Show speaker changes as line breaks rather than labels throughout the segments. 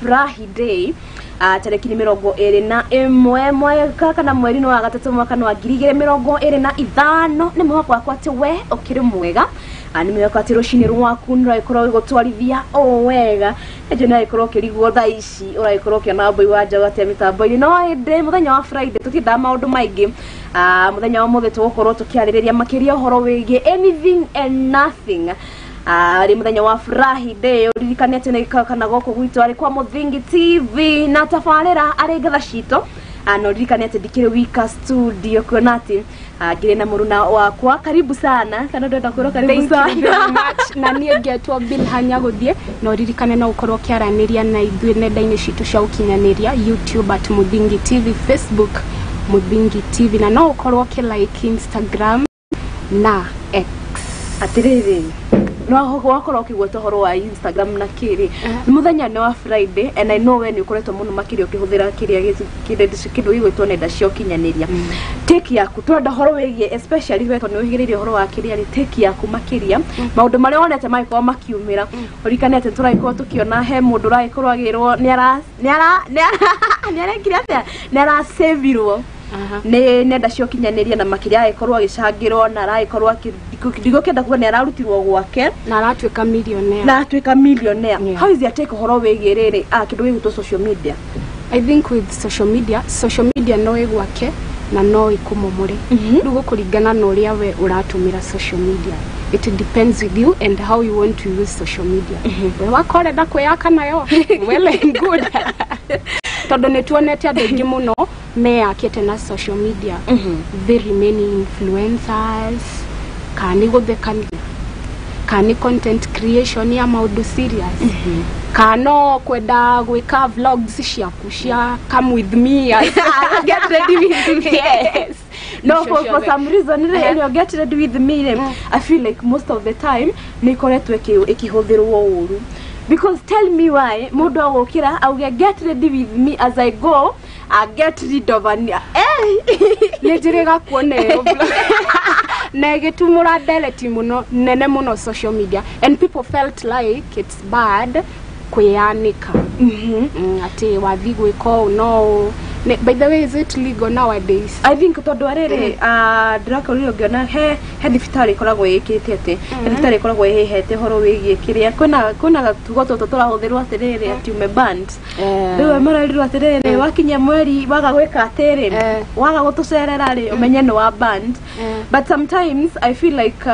Friday, tarĩki nĩ 21 mwaka kana mweri-inĩ wa gatatũ mwaka wa 2025. Nĩ mwĩhoko wakwa atĩ we ũkĩrĩ mwega. Nĩ mwĩhoko atĩ rũcinĩ rwaku nĩ rũragĩkorwo rũgĩgũtwarithia o wega. Nĩnjũĩ nĩ ũragĩkorwo ũkĩrigwo thaa ici ũragĩkorwo ũkĩona mbũi wa njaũ atĩa mĩtambo-inĩ, no ĩndĩ mũthenya wa Friday tũtiendaga maũndũ maingĩ. Mũthenya wa ũmũthĩ tũgũkorwo tũkĩarĩrĩria makĩria ũhoro wĩgiĩ anything and nothing. Arĩ mũthenya wa Friday, ũririkane atĩ nĩ kana gũkũ gwitũ arĩ kwa Mũthingi TV na tabarĩra arĩ ngatha citũ. Na ũririkane atĩ ndikĩrĩ wika studio, kuona atĩ ngĩrĩ na mũruna wakwa. Karibu sana, kana ndĩrenda kwĩrwo karibu
Thank you very
sana.
much. Na niĩ ngetwo Bilha Gũthiĩ, na ũririkane no ũkorwo ũkĩaranĩria na ithuĩ nenda-inĩ citũ cia ũkinyanĩria, YouTube @MuthingiTV, Facebook Muthingi TV, na no ũkorwo ũkĩ-like Instagram na X.
Atĩrĩrĩ, no wakorwo ũkĩgweta ũhoro wa Instagram na kĩrĩ mũthenya nĩ wa Friday, and I know we nĩ ũkoretwo mũno makĩria ũkĩhũthĩra kĩrĩa kĩndũ gĩgwĩtwo nenda cia ũkinyanĩria. Take yaku, tũrenda ũhoro wĩgiĩ, especially we tondũ nĩ wĩhĩrĩirie ũhoro wa kĩrĩa rĩ, take yaku makĩria maũndũ marĩa wonete magĩkorwo makiumĩra. Ũririkane atĩ tũragĩkorwo tũkĩona he mũndũ ũragĩkorwo agĩrwo nĩ ara nĩ ara nĩ ara nĩ arekire atĩa, nĩ arasavirwo nĩ nenda cia ũkinyanĩria, na makĩria agĩkorwo agĩcangĩrwo na aragĩkorwo ndigũkĩenda kuga nĩ ararutirwo gwake
na aratuĩka millionaire.
Na atuĩka millionaire. How is your take ũhoro wĩgiĩ rĩrĩ kĩndũ gĩgwĩtwo social media?
I think with social media, social media no ĩgwake na no ĩkũmomore. Rĩu gũkũringana na ũrĩa we ũratũmĩra social media. It depends with you and how you want to use social media. We wako ũrenda kwĩyaka nayo, well and good, tondũ nĩ tuonete andũ aingĩ mũno meyakĩte na social media, very many influencers, kana nĩ gũthekania, kana nĩ content creation ya maũndũ serious, kana no kwenda gwĩka vlogs ciaku cia "come with me".
Get ready with me.
Yes.
No, for some reason rĩ, ĩno "get ready with me" rĩ, I feel like most of the time nĩ ikoretwo ĩkĩhũthĩrwo ũru, because tell me why mũndũ agũkĩra auge, "Get ready with me as I go I get rid of an
Nĩ njĩrĩga kuona ĩyo vlog na ĩgĩtumũra ndereti mũno nene mũno social media, and people felt like it's bad kwĩyanĩka, atĩ wathi gwĩka ũũ no ũũ. By the way, is it legal nowadays?
I think tondũ rĩrĩ ndĩrakorire ngĩona he thibitarĩ ĩkoragwo ĩkĩte atĩ he thibitarĩ ĩkoragwo ĩhete ũhoro wĩgiĩ kĩrĩa kwĩna gatugo tũtũ tũrahũthĩrwo atĩrĩrĩ atĩ ume band. Rĩu marerirwo atĩrĩrĩ, wakinya mweri waga gwĩka atĩrĩ, waga gũtũcerera rĩ, ũmenye nĩ wa band. But sometimes I feel like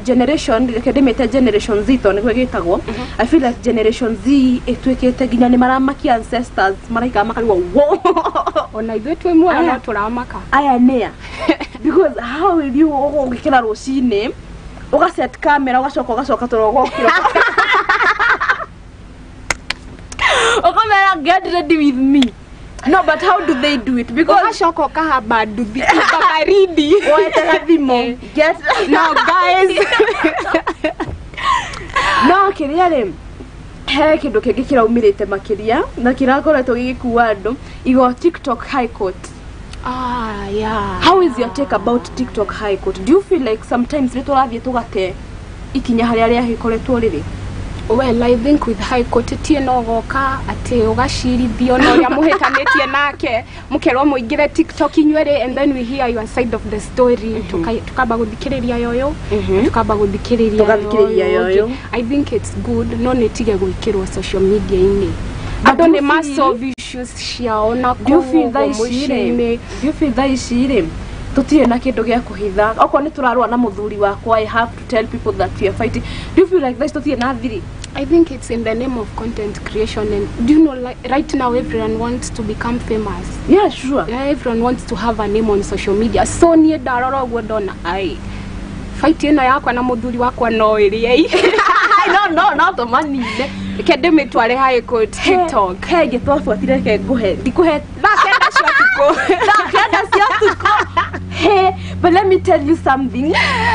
generation, reke ndĩmĩte Generation Z tondũ nĩguo ĩgĩtagwo, I feel like Generation Z ĩtuĩkĩte nginya nĩ maramakia ancestors, maraikara makarigwo wo.
Ona ithuĩ twĩ muoyo
Aya.
no tũramaka.
Aya nĩa, because how will you ũgũkĩra rũcinĩ, ũgaset camera, ũgacoka ũgacoka toro, ũgokĩra ũkamera, "Get ready with me"? No, but how do they do it? Because
ũgacoka ũkahamba nduthi baridi.
Woete gathimo, get
No guys.
No kĩrĩa rĩ, he kĩndũ kĩngĩ kĩraumĩrĩte makĩria na kĩrakoretwo gĩgĩkua andũ igo, TikTok High Court.
Ah, yeah.
How is your take about TikTok High Court? Do you feel like sometimes nĩ tũrathiĩ tũgate ikinya harĩa rĩagĩkoretwo rĩrĩ?
Well, I think with High Court tie no goka atĩ ũgacirithio na ũrĩa mũhĩtanĩtie nake, mũkerwo mũingĩre TikTok inyuerĩ, and then we hear your side of the story. Tukamba gũthikĩrĩria yoyo, tukamba gũthikĩrĩria
Tũgathikĩrĩria
yoyo.
yoyo.
I think it's good, no nĩ tige gwĩkĩrwo social media-inĩ.
But
Andũ
do you
nĩ ma-solve issues ciao na
Do you feel
kũu
thaa ici rĩ,
mũciĩ-inĩ.
do you feel thaa ici rĩ tũtirĩ na kĩndũ gĩa kũhitha? Okorwo nĩ tũrarũa na mũthuri wakwa, I have to tell people that we are fighting. Do you feel like thaa ici tũtirĩ na thiri?
I think it's in the name of content creation, and do you know, like, right now everyone wants to become famous.
Yeah, sure.
Yeah, everyone wants to have a name on social media. So niĩ ndarora ũguo ndona ai fight ĩno yakwa na mũthuri wakwa no ĩrĩei.
No tũmanine.
Reke ndĩmĩtware High Court TikTok.
He ĩngĩ twabuatire, reke ngũhe, ndikũhe.
Thaa 9 cia ũtukũ.
9 cia ũtukũ. Hey, but let me tell you something.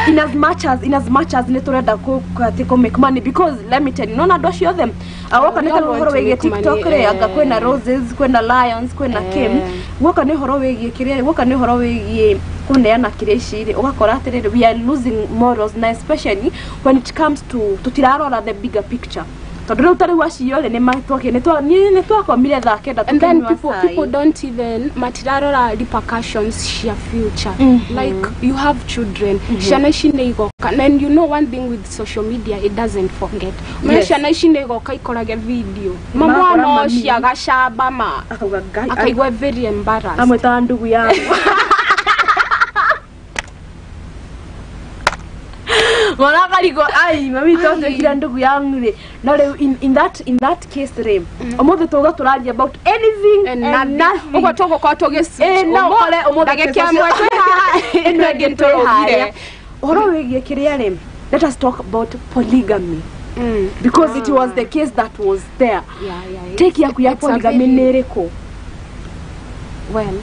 In as much as nĩ tũrenda atĩ kũ make money, because let me tell you, nona andũ acio othe woka nĩ ta ũhoro wĩgiĩ TikTok rĩ, anga kwĩna roses, kwĩna lions, kwĩna kim. Guoka nĩ ũhoro wĩgiĩ kĩrĩa rĩ, guoka nĩ ũhoro wĩgiĩ kũneana kĩrĩa ici rĩ, ũgakora atĩrĩrĩ, we are losing morals, na especially when it comes to tũtirarora the bigger picture. Tondu riu tariu acio ri ni matwake ni twakomire thaa kenda.
And then people don't even matirarora repercussions cia future. Like you have children, ciana ici nĩ igoka, and you know one thing with social media, it doesn't forget. Yes. Ciana ici nĩ igoka ikorage video mama no cia gacamba ma akaigua very embarrassed,
amwetaga ndugu yakwa. Mwana karigo ai mami twatwikira ndugu yangu ri no riu in that case ri umuthi tuga turaria about anything and nothing
uguo tugukorwo tugi-switch
no kore umuthi
ndagika ĩmwe twĩ haha ĩno ĩngĩ tũrugire
uhoro wigie kiria ri. Let us talk about polygamy. Because it was the case that was there. Take yaku ya polygamy nĩ ĩrĩkũ?
Well,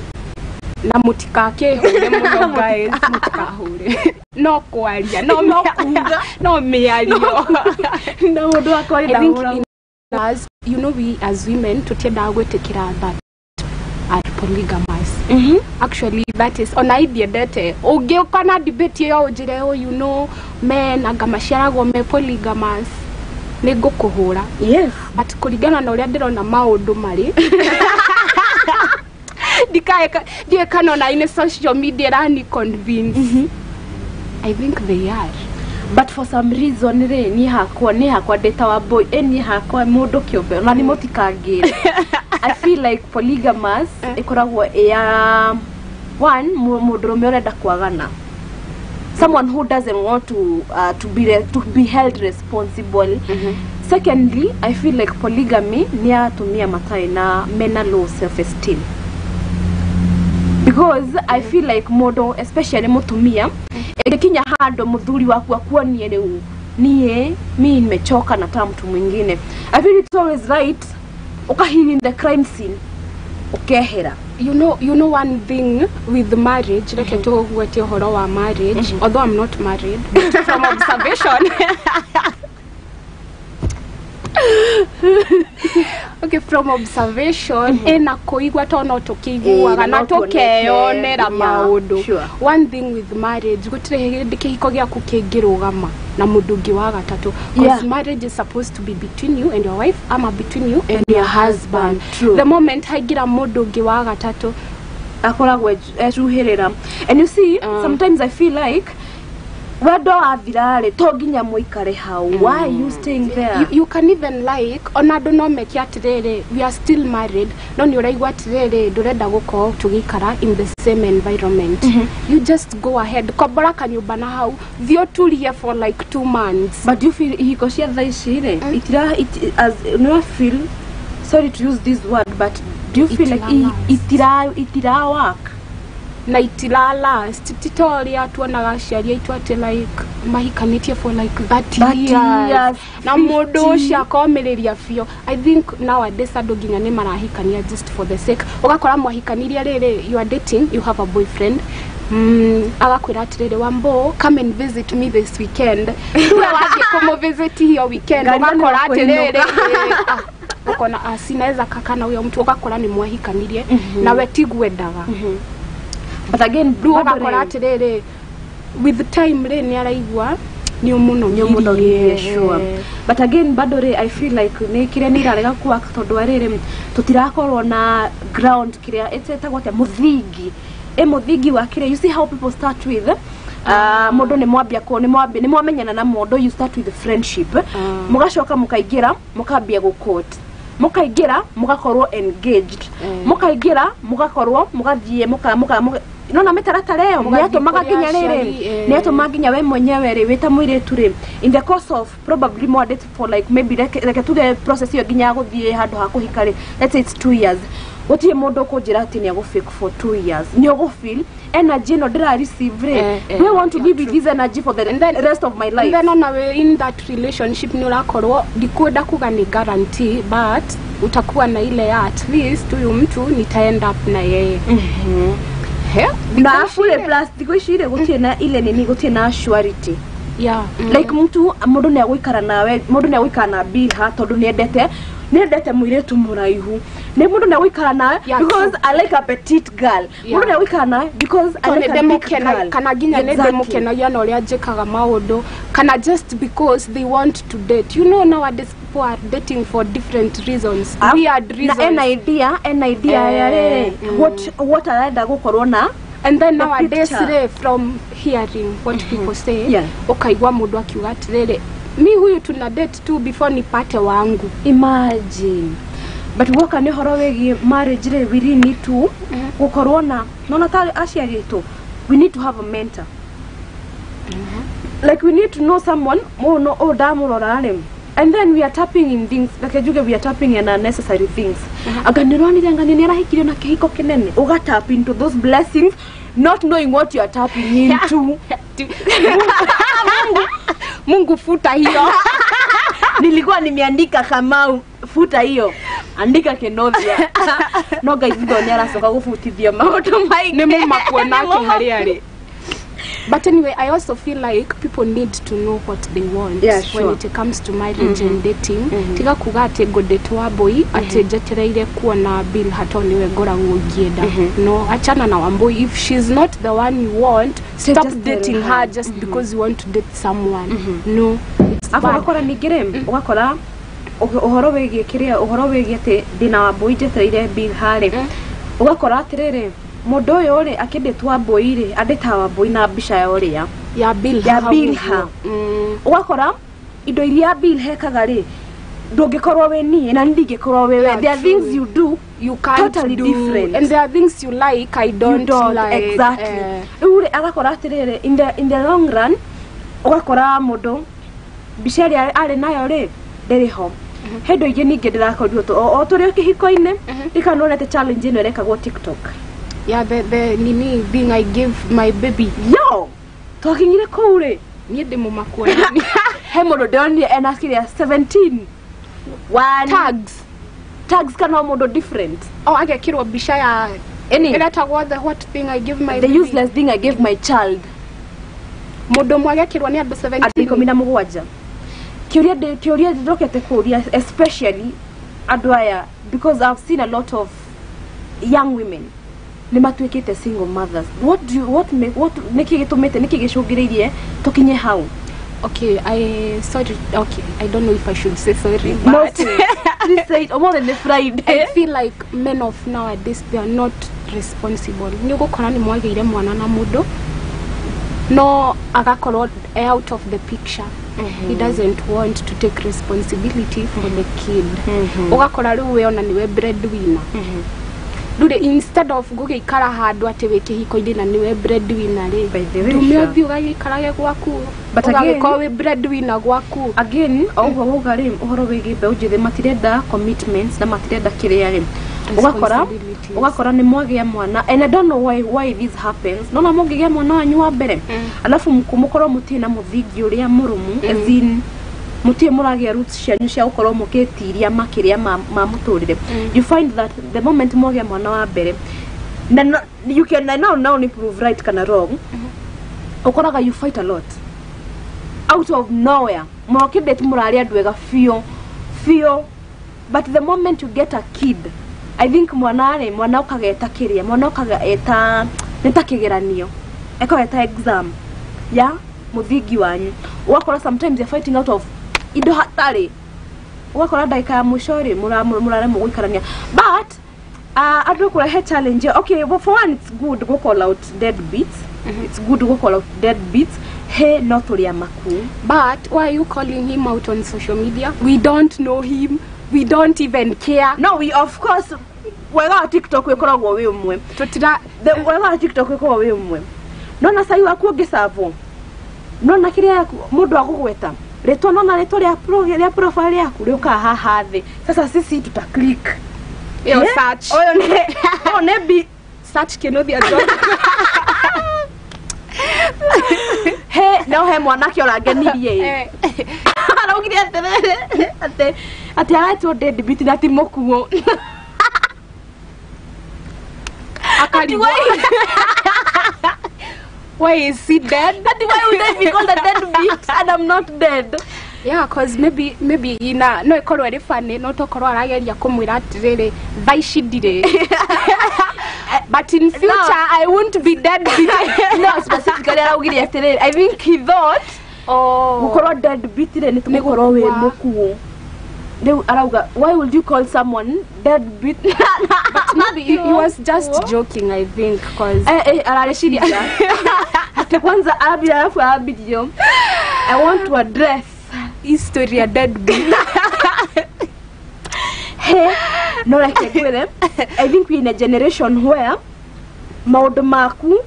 na mutikakĩhũre mũno guys, mũtikahũre. No kwaria, no kuga, no mĩario.
Na mũndũ wakwa ndahũra.
As you know, we as women tutiendaga gwĩtĩkĩra that are polygamous. Actually that is ona ithiendete ũngĩũka na debate ĩyo ũnjĩre, oh you know men anga maciaragwo me polygamous, nĩ ngũkũhũra.
Yes.
But kũringana na ũrĩa ndĩrona maũndũ marĩ ndiĩ kana ona in social media rani convince. I think they are.
But for some reason ri ni hakwa ndĩ ta wa boy ni hakwa mũndũ kĩũmbe ona nĩ mũtikangĩre. I feel like polygamous ĩkoragwo ya one mũndũrũme ũrenda kwagana, someone who doesn't want to be held responsible. Secondly, I feel like polygamy ni atumia matarĩ na mena low self esteem, because I feel like mũndũ especially mũtumia ĩgĩkinya handũ mũthuri waku akuonie rĩu niĩ mi nimechoka na ta mtu mwingine, I feel it's always right ukahili in the crime scene ukehera.
You know one thing with marriage, reke tũgwetie ũhoro wa marriage, although I'm not married, but from observation. Okay, from observation, ena kũigua to no tũkĩiguaga na tũkeyonera maũndũ. One thing with marriage, gũtirĩ hĩndĩ kĩhiko gĩaku kĩngĩrũgama na mũndũ ũngĩ wa gatatũ, because marriage is supposed to be between you and your wife, ama between you and your husband.
True.
The moment haingĩra mũndũ ũngĩ wa gatatũ
akoragwo ecuhĩrĩra. And you see, sometimes I feel like wendo wathira-rĩ to nginya mũikare hau. Why are you staying there?
You can even like ona andũ no meke atĩrĩrĩ, we are still married, no nĩ ũraigua atĩrĩrĩ ndũrenda gũkorwo tũgĩikara in the same environment. You just go ahead, kombora kanyũmba na hau, thiĩ ũturie for like 2 months.
But do you feel ihiko cia thaa ici rĩ itira as no feel sorry to use this word, but do you feel like itira work?
Na itilala tita ũrĩa tuonaga aciari aitũ atĩ like mahikanĩtie for like 30 years na mũndũ ũcio akomĩrĩria biũ. I think nowadays andũ nginya nĩ marahikania just for the sake, ũgakora mwahikanirie rĩrĩ, you are dating, you have a boyfriend, agakwĩra atĩrĩrĩ, Wambo, come and visit me this weekend. Rĩu wathiĩ kũmũvisit hiyo weekend ũgakora atĩrĩrĩ ukona sinaweza kaka na huyo mtu, ũgakora nĩ mwahikanirie nawe tigwendaga.
But again,
rĩu ũgakora atĩrĩrĩ with time rĩ nĩ araigua nĩ ũmũnogirie.
Sure. But again bado rĩ I feel like nĩ kĩrĩa nĩ irarega kuwaka tondũ wa rĩrĩ tũtirakorwo na ground kĩrĩa ĩtagwo atĩa mũthingi mũthingi wa kĩrĩa. You see how people start with mũndũ nĩ mwambia nĩ mwamenyana na mũndũ, you start with friendship, mũgacoka mũkaingĩra mũkambia gũcourt, mũkaingĩra mũgakorwo engaged, mũkaingĩra mũgakorwo mũgathiĩ mũka nona mĩtaratara ĩyo nĩatũmaga nginya rĩrĩ nĩatũmaga nginya we mwenyewe rĩ wĩta mũirĩtu rĩ in the course of probably more date for like maybe reke tuge process ĩyo nginya ya gũthiĩ handũ ha kũhika rĩ, let's say it's 2 years, gũtirĩ mũndũ ũkũnjĩra atĩ nĩ agũfake for 2 years, nĩ ũgũfeel energy ĩno ndĩra receive rĩ, do I want to live with this energy for the rest of my life?
And then ona we in that relationship nĩ ũrakorwo ndikwenda kuga nĩ guarantee, but utakuwa na ile ya at least huyu mtu nita end up na yeye.
Na afure plus thikũ ici rĩ gũtirĩ na ile nini, gũtirĩ na surety.
Yeah.
Like mtu mũndũ nĩ agũikara nawe, mũndũ nĩ agũikara na bill ha tondũ nĩ endete Nĩendete mũirĩtu mũraihu. Nĩ mũndũ nĩegũikara nawe because I like a petite girl. Mũndũ nĩegũikara nawe because I like a big girl.
Kana nginya nĩ ndĩmũkenagia na ũrĩa njĩkaga maũndũ, kana just because they want to date. You know, nowadays people are dating for different reasons. Weird reasons.
Na ena idea ya rĩrĩ, what arenda gũkorwo na.
And then nowadays from hearing what people say, ukaigua mũndũ akiuga atĩrĩrĩ, mi huyu tuna date tu before nipate wangu.
Imagine. But woka nĩ ũhoro wĩgiĩ marriage rĩ, we really need to gũkorwo na nona ta aciari aitũ, we need to have a mentor. Like we need to know someone mũno o ndamũrora rĩ. And then we are tapping in things, like njuge we are tapping in unnecessary things. Anga nĩũronire ngani nĩarahikirio na kĩhiko kĩnene. Uga tap into those blessings not knowing what you are tapping into.
Mungu futa hiyo.
Nilikuwa nimeandika Kamau, futa hiyo. Andika Kenothia. No guys, ndo ni aracoka gũbutithia maũndũ maingĩ.
Nĩ mũmakuo nake harĩa arĩ. But anyway, I also feel like people need to know what they want when it comes to marriage and dating. Tiga kuga atĩ ngũdate Wambui atĩ njetereire kuona Bill Hato niwe ngoragwo ngĩenda. No, achana na Wambui. If she's not the one you want, stop dating her just because you want to date someone. No, it's bad.
Ũgakora ningĩ rĩ, ũgakora ũhoro wĩgiĩ kĩrĩa, ũhoro wĩgiĩ atĩ ndĩna Wambui njetereire Bill harĩ. Ũgakora atĩrĩrĩ, mũndũ ũyũ rĩ akĩndĩtwo Wambui rĩ, andĩtaga Wambui na mbica ya ũrĩa
ya Bill
ya Bill ha. Ũgakora indo iria Bill hekaga rĩ, ndũngĩkorwo wĩ niĩ na ndingĩkorwo wĩ we. There are things you do
you can't
totally
do
different,
and there are things you like I don't, like.
Exactly. Rĩu rĩ agakora atĩrĩrĩ, in the long run ũgakora mũndũ mbica ĩrĩa arĩ nayo rĩ ndĩrĩ ho. He indo ingĩ ningĩ ndĩrakorirwo o tũrĩ kĩhiko-inĩ, ndikanonete challenge ĩno ĩrekagwo TikTok.
Yeah, the nini thing I give my baby.
Yo! Twakinyire kũu rĩ,
niĩ ndĩ mũmaku ona.
He mũndũ ndĩronire ena kĩrĩa 17 one
tags.
Tags kana o mũndũ different.
Oh, agekĩrwo mbica ya ĩretagwo the what thing I give my
the
baby.
Useless thing I gave my child.
Mũndũ ũmwe agekĩrwo nĩ andũ 17.
Andũ 17. Kĩũria ndĩrokete kũũria especially andũ aya, because I've seen a lot of young women nĩ matuĩkĩte single mothers. What do you, what make, what nĩkĩ gĩtũmĩte, nĩkĩ gĩcũngĩrĩirie tũkinye hau?
Okay, I sorry, okay, I don't know if I should say sorry, but
no, please say it. More than the Friday.
I feel like men of nowadays, they are not responsible. Nĩ ũgũkora nĩ mwagĩire mwana na mũndũ, no agakorwo out of the picture. He doesn't want to take responsibility for the kid. Ũgakora rĩu we ona nĩwe breadwinner. Rĩu instead of gũgĩikara handũ atĩ wĩ kĩhiko-inĩ na nĩwe breadwinner rĩ, ndume ũthiĩ ũgagĩikarage gwaku, ũgagĩkorwo wĩ breadwinner gwaku.
Again, o ũguo wauga rĩ, ũhoro wĩgiĩ mbeũ njĩthĩ matirenda commitments na matirenda kĩrĩa rĩ. Ũgakora nĩ mwagĩa mwana, and I don't know why this happens. Nona mũngĩgĩa mwana wanyu wa mbere, alafu mũkorwo mũtirĩ na mũthingi ũrĩa mũrũmu, as in mũtirĩ mũragĩa roots cianyu cia gũkorwo mũkĩtiria makĩria ma mũtũrĩre. You find that the moment mwagĩa mwana wa mbere, na you can now only prove right kana wrong, ũkoraga you fight a lot out of nowhere. Mũrokĩndĩte mũrarĩ andũ ega biũ biũ, but the moment you get a kid, I think mwana rĩ, mwana ũkageta kĩrĩa, mwana ũkageta nĩ ta kĩgeranio, ekageta exam ya mũthingi wanyu. Ũgakora sometimes you're fighting out of indo hatarĩ, ũgakora ndagĩka ya mũico rĩ mũraremwo gũikarania. But andũ kũrehe challenge. Okay, well, for one it's good go call out dead beats. It's good go call out dead beats. He no tũrĩ amaku.
But why are you calling him out on social media? We don't know him. We don't even care.
No, we of course wega wa TikTok wĩkoragwo wĩ ũmwe.
Tutira
the wega wa TikTok wĩkoragwo wĩ ũmwe. Nona cai waku ũngĩcabwo, nona kĩrĩa yaku mũndũ agũgweta rĩtwa, nona rĩtwa rĩa profile yaku rĩũkaga haha thĩ. Sasa sisi tuta click
ĩyo search.
Ũyũ nĩ ũyũ nĩ bi
search Kenothia John.
He no he mwanake ũrangenirie. Araugire atĩrĩrĩ atĩ atĩ aretwo dead beat na ti mũkuo.
Akarigwo. Why is he dead?
That why would I be called a dead beat and I'm not dead?
Yeah, cause maybe ina no ikorwo ĩrĩ funny, no tokorwo arageria kũmwĩra atĩrĩrĩ, thaa ici ndirĩ, but in future I won't be dead.
No, specifically araugire atĩrĩrĩ, I think he thought
Oh.
gukorwo dead beat rĩ nĩ tũgũkorwo wĩ
gũkua.
Mũkuũ. Rĩu arauga, why would you call someone dead beat?
But maybe he was just joking, I think, cause
Eh, eh, arareciria atĩ kwanza arambia, arabu arambirio, I want to address
history ya dead beat.
He, no reke ngwĩre, I think we in a generation where maũndũ maku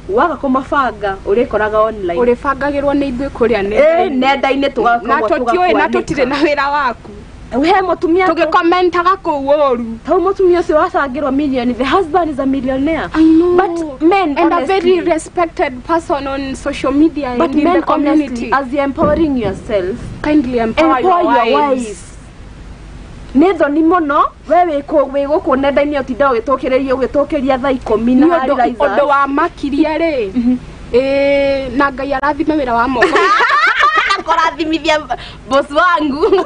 waga kũmabanga ũrĩkoraga online.
Ũrĩbangagĩrwo nĩ ithuĩ kũrĩa
Eh, nenda-inĩ
na
tũgakorwo
tũtiũĩ na tũtirĩ na wĩra waku.
He mũtumia
tũgĩkomentaga kũu ũru.
Tau mũtumia ũcio wacangĩrwo million, the husband is a millionaire.
I know.
But men,
and a very
honestly,
respected person on social media
but
and in
men,
the community.
honestly, as you're empowering yourself,
kindly empower,
empower
your
your
wives.
wife. Nĩ thoni mũno we wĩ gũkũ nenda-inĩ ũtinda ũgĩtũkĩrĩria ũgĩtũkĩria thaa 10 na
Nĩ ũndũ
Harry
ũndũ wa makiria rĩ, ĩĩ, na Ngai arathime wĩra wa moko.
Kũrathimithia boss wangu.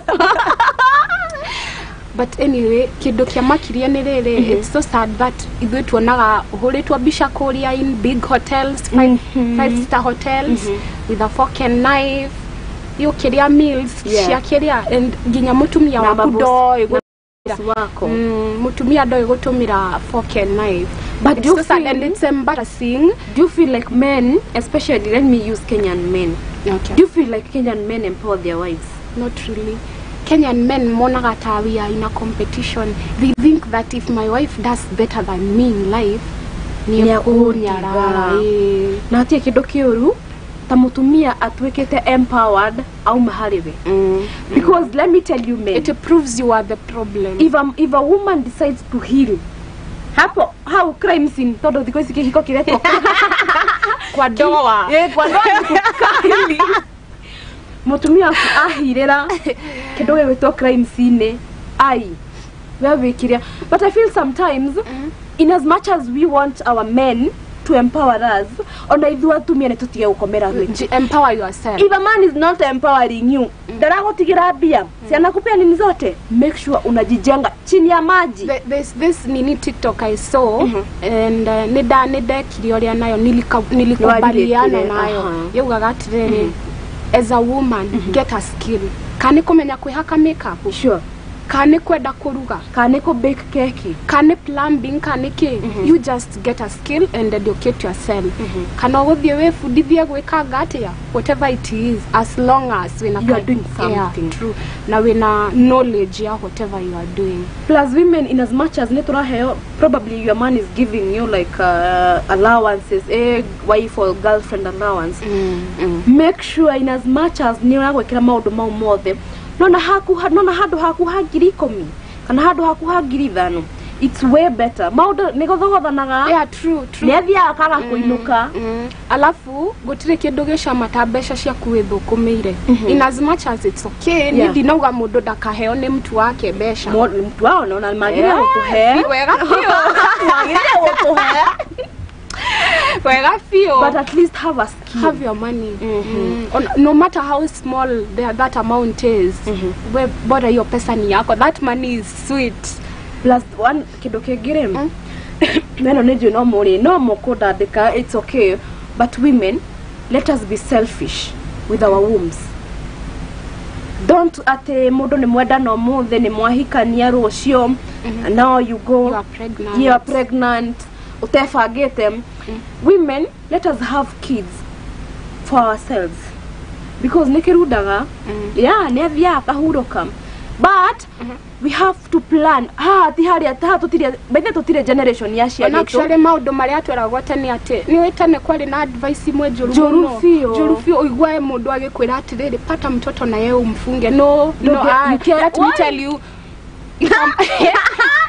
But anyway, kĩndũ kĩa makiria nĩ rĩrĩ, it's so sad that ithuĩ tuonaga ũhũrĩtwo mbica kũrĩa in big hotels, five star hotels, with a fork and knife yũkĩrĩa meals cia kĩrĩa, and nginya mũtumia
Na
waku
maboss.
ndoĩ
Boss wako.
Mũtumia ndoĩ gũtũmĩra fork and knife.
But
It's
do you
so sad and it's embarrassing.
Do you feel like men, especially let me use Kenyan men,
Okay.
do you feel like Kenyan men empower their wives?
Not really. Kenyan men monaga ta we are in a competition. They think that if my wife does better than me in life,
Nĩekũnyarara.
nĩekũnyarara. Ĩĩ.
Na hatirĩ kĩndũ kĩũru ta mũtumia atuĩkĩte empowered auma harĩ we, because let me tell you, men,
It proves you are the problem.
If a woman decides to heal hapo hau crime scene, tondũ thikũ ici kĩhiko kĩretwo
kwa ndoa.
Eh, kwa ndoa nĩ kũkaili. Mũtumia waku ahirĩra kĩndũ gĩgwĩtwo crime scene, ai we wĩkire. But I feel sometimes, in as much as we want our men to empower us, ona ithuĩ atumia nĩ tũtige gũkomera gwĩki.
Empower yourself.
If a man is not empowering you, ndaragutigĩra mbia, si anakupea nini zote, make sure unajijenga chini ya maji.
There's this nini TikTok I saw and nĩ ndekire ũrĩa nayo nilikubaliana
Nĩwarĩkire,
nayo. Yaugaga atĩrĩrĩ, as a woman, get a skill, kana nĩ kũmenya kwĩhaka makeup, kana nĩ kwenda kũruga,
kana nĩ kũ bake keki,
kana nĩ plumbing, kana nĩ kĩ, you just get a skill and educate yourself, kana ũgũthiĩ wĩbundithie gwĩkanga atĩa, whatever it is, as long as wĩna
You are doing something.
Yeah, true, na wĩna knowledge ya whatever you are doing.
Plus women, in as much as nĩ tũraheo, probably your man is giving you like allowances, wife or girlfriend allowance, make sure in as much as nĩ ũragwĩkĩra maũndũ mau mothe, nona haku nona handũ haku ha 10,000 kana handũ haku ha 5,000, it's way better. Maũndũ nĩ gũthogothanaga.
Yeah, true, true.
Nĩ athiaga kaga kũinũka.
Alafu gũtirĩ kĩndũ gĩcama ta mbeca ciaku wĩthũkũmĩire. In as much as it's okay, niĩ ndinauga mũndũ ndakaheo nĩ mtu wake mbeca.
Mtu wao nona magĩrĩire gũtũhe.
Wega biũ.
Magĩrĩire gũtũhe.
Wega biũ.
But at least have a skill.
Have your money. No matter how small that amount is, we bora hiyo pesa ni yako. That money is sweet.
Plus one kĩndũ kĩngĩ rĩ, meno nĩ njũĩ no mũrĩ no mũkũndandĩka, it's okay, but women, let us be selfish with our wombs. Don't atĩ mũndũ nĩ mwendana ũmũthĩ, nĩ mwahikania, rũciũ now you go,
You are pregnant.
You are pregnant utebangĩte. Women, let us have kids for ourselves, because nĩ kĩrundaga, yeah, nĩ athiaga akahurũka, but we have to plan. Haha ti harĩa, haha tũtirĩ baithe, tũtirĩ generation ya
Ona
ciarĩ.
Actually maũndũ marĩa tweragwo tene atĩ nĩ tene kwarĩ na advice imwe njũru
Njũru
mũno.
biũ.
Njũru biũ, ũiguae mũndũ agĩkwĩra atĩrĩrĩ, pata mtoto na yeye umfunge. No, no.
Don't
I,
you can't-
let me
Why?
tell you,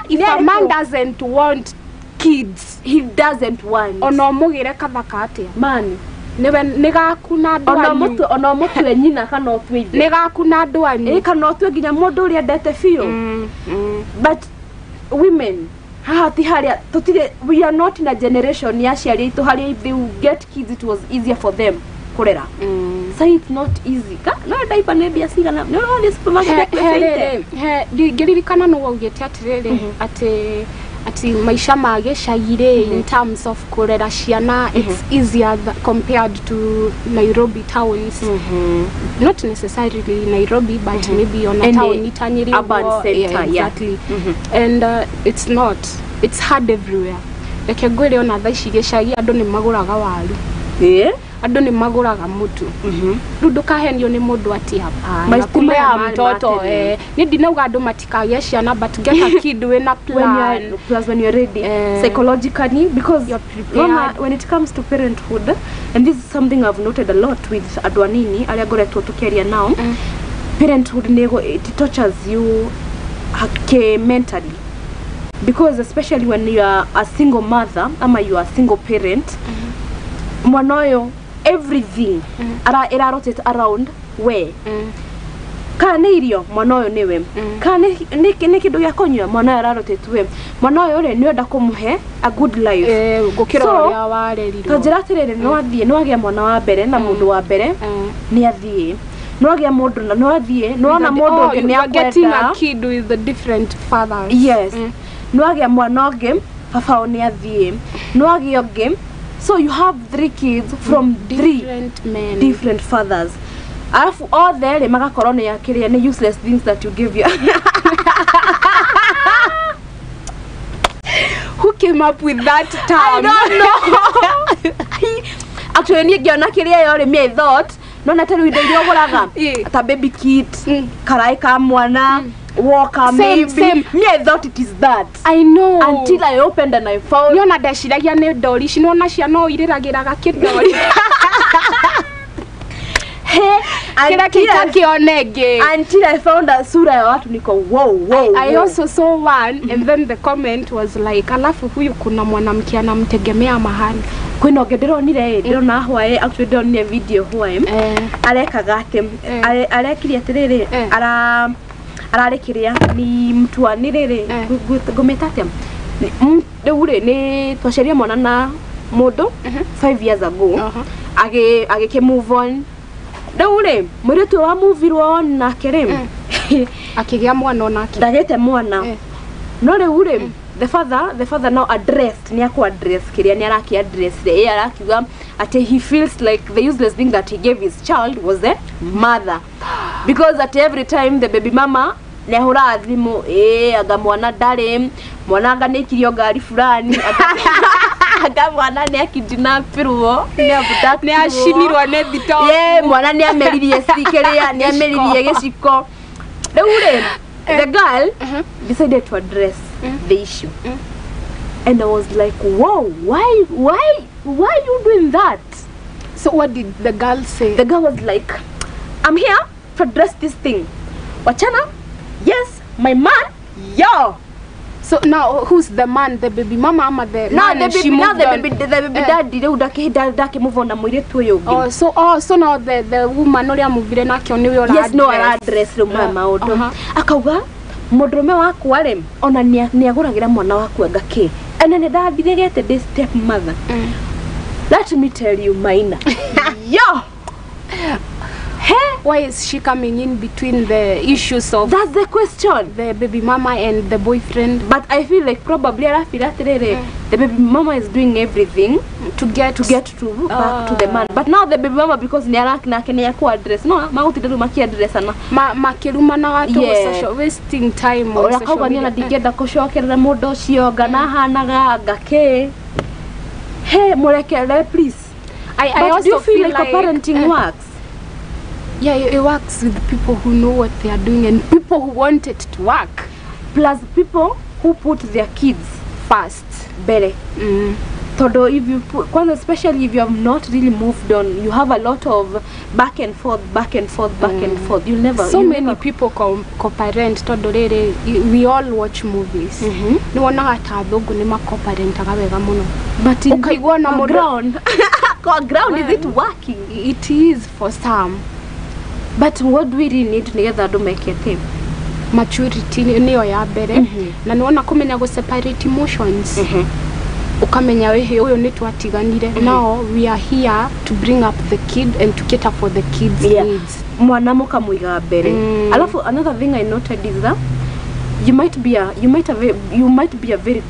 if a man doesn't want kids,
he doesn't want.
Ona ũmũgĩre kathaka atĩa,
man,
nĩwe nĩ gaku na andũ
ona
anyu.
mũtue, ona mũtue nyina kana ũtue ithe.
Nĩ gaku na andũ anyu.
Ĩ, kana ũtue nginya mũndũ ũrĩa endete biũ. But women, haha ti harĩa tũtirĩ, we are not in a generation ya aciari aitũ harĩa if they would get kids, it was easier for them kũrera. Sai it's not easy. Ka no diaper nĩ mbia cigana? No no supermarket.
He he ndingĩririkana nũ waugĩte atĩrĩrĩ, atĩ maica ma gĩcagi rĩ, in terms of kũrera ciana, it's easier compared to Nairobi towns. Not necessarily Nairobi, but maybe on a
Any
town itanyiri
urban
ũguo.
center,
Yeah,
yeah.
exactly. And it's not, it's hard everywhere. Reke ngwĩre, ona thaa ici gĩcagi andũ nĩ magũraga waru, andũ nĩ magũraga mũtu. Rĩu ndũkahenio nĩ mũndũ atĩ hapana
Maistima
kulea
marĩ
mtoto
ma tene.
Niĩ ndinauga andũ matikagĩe ciana, but get a kid wĩna
When you
plan.
are, plus when you're ready psychologically, because
You're prepared.
Mama, when it comes to parenthood, and this is something I've noted a lot with andũ anini arĩa ngoretwo tũkĩaria nao, parenthood nego it tortures you hake mentally, because especially when you are a single mother ama you are a single parent, mwana ũyũ everything ara ĩra rotate around we. Kana nĩ irio, mwana ũyũ nĩwe. Kana nĩ kĩndũ gĩa kũnyua, mwana ũyũ ararotate we. Mwana ũyũ rĩ, nĩ wenda kũmũhe a good life
Eh, gũkĩra
So,
ũrĩa warerirwo.
Ta njĩra atĩrĩrĩ, no athiĩ, no agĩa mwana wa mbere na mũndũ wa mbere, nĩ athiĩ, no agĩa mũndũ na no athiĩ, no ona mũndũ
Oh,
ũngĩ
you
nĩ
are getting a
akwenda.
kid with the different fathers.
Yes. No agĩa mwana ũngĩ, baba wao nĩ athiĩ, no agĩa ũngĩ, so you have three kids from three
different men.
Different fathers, alafu othe rĩ magakorwo nĩ akĩrĩa nĩ useless things that you give you.
Who came up with that term?
I don't know. Actually, niĩ ngĩona kĩrĩa ĩyo rĩ, me I thought nona ta rĩu indo iria ũgũraga ta baby kit, karaĩ ka mwana, walker,
Same,
maybe.
same.
Me I thought it is that
I know.
until I opened and I found
Nĩ ona ndeciragia nĩ ndori ici, nĩwona ciana o irĩragĩraga kĩndori
he
kĩrĩa
until I,
kĩtakĩone ĩngĩ.
Until I found a sura ya watu, niko wow.
I
Wow.
also saw one and then the comment was like, alafu huyu kuna mwanamke anamtegemea mahali.
Kwĩna ũngĩ ndĩronire ĩ, ndĩrona hwaĩ, actually ndĩronire video hwaĩ, arekaga atĩ arekire atĩrĩrĩ, ara ararĩ kĩrĩa ni mtua nĩ rĩrĩ, ngũmĩta atĩa? Rĩu rĩ, nĩ twaciarire mwana na mũndũ 5 years ago, agĩkĩ move on. Rĩu rĩ, mũirĩtu ũyũ wa movirwo on nake rĩ,
Akĩgĩa mwana onake.
Ndagĩte mwana. No rĩu rĩ, the father now addressed, nĩ akũ address kĩrĩa nĩ araki address rĩ, arakiuga atĩ he feels like the useless thing that he gave his child was the mother, because at every time the baby mama nĩ ahũraga thimũ, ĩ anga mwana ndarĩ, mwana anga nĩ aikirio ngari fulani, anga mwana nĩ akidnapirwo, nĩ abductirwo,
Nĩ acinirwo nĩ thito.
Ye mwana nĩ ameririe kĩrĩa nĩ ameririe gĩciko. Rĩu rĩ, the girl decided to address the issue, and I was like, "Whoa, why you doing that?"
So what did the girl say?
The girl was like, "I'm here to address this thing. Wachana, yes, my man, yo."
So now who's the man, the baby mama ama the
Now
man
the
she
baby, now
moved
the
on?
baby, the baby daddy rĩu ndakĩ move on na mũirĩtu ũyũ ũngĩ.
Oh, so now the woman ũrĩa muvire nake nĩwe ũra
Yes, no ara address rĩu maya maũndũ. Akauga mũndũrũme wakwa rĩ, ona nĩ agũragĩra mwana wakwa ngakĩ, ena nĩ ndathiregete ndĩ step mother. Let me tell you, Maina, yo he
Why is she coming in between the issues of
That's the question.
The baby mama and the boyfriend?
But I feel like probably arafeel atĩrĩrĩ, the baby mama is doing everything
to get
to get to back to the man, but now the baby mama, because nĩ arak nake nĩ akũ address, no magũtinda rĩu maki address ana
ma makĩrumanaga tũ
Yeah.
social wasting time on
ũrĩa
social
kauga niona
media.
ndingĩenda gũcokerera mũndũ ũcio, ngana ahanaga ngakĩ he mũrekere please.
I
But
also
do you feel like, parenting works?
Yeah, it works with people who know what they are doing and people who want it to work.
Plus people who put their kids
first.
Mbere, tondu if you put, kwanza especially if you have not really moved on, you have a lot of back and forth, back and forth, back and forth, you'll never
So
you'll
many
never,
people co-parent tondu rĩrĩ, we all watch movies, nĩ wonaga ta athũngũ nĩ maco-parentaga wega mũno.
But in
Ũkaigua ona
kwa
mũndũ-
ground, kwa ground, is it working?
It is for some.
But what do we really need nigetha andũ meke atĩ
Maturity nĩyo ya mbere, na nĩwona kũmenya gũ separate emotions. Ukamenya wehe uyu ni twatiganire. Now we are here to bring up the kid and to cater for the kids' needs.
Mwana mukamwiga mbere. Alafu another thing I noted is that you might be a very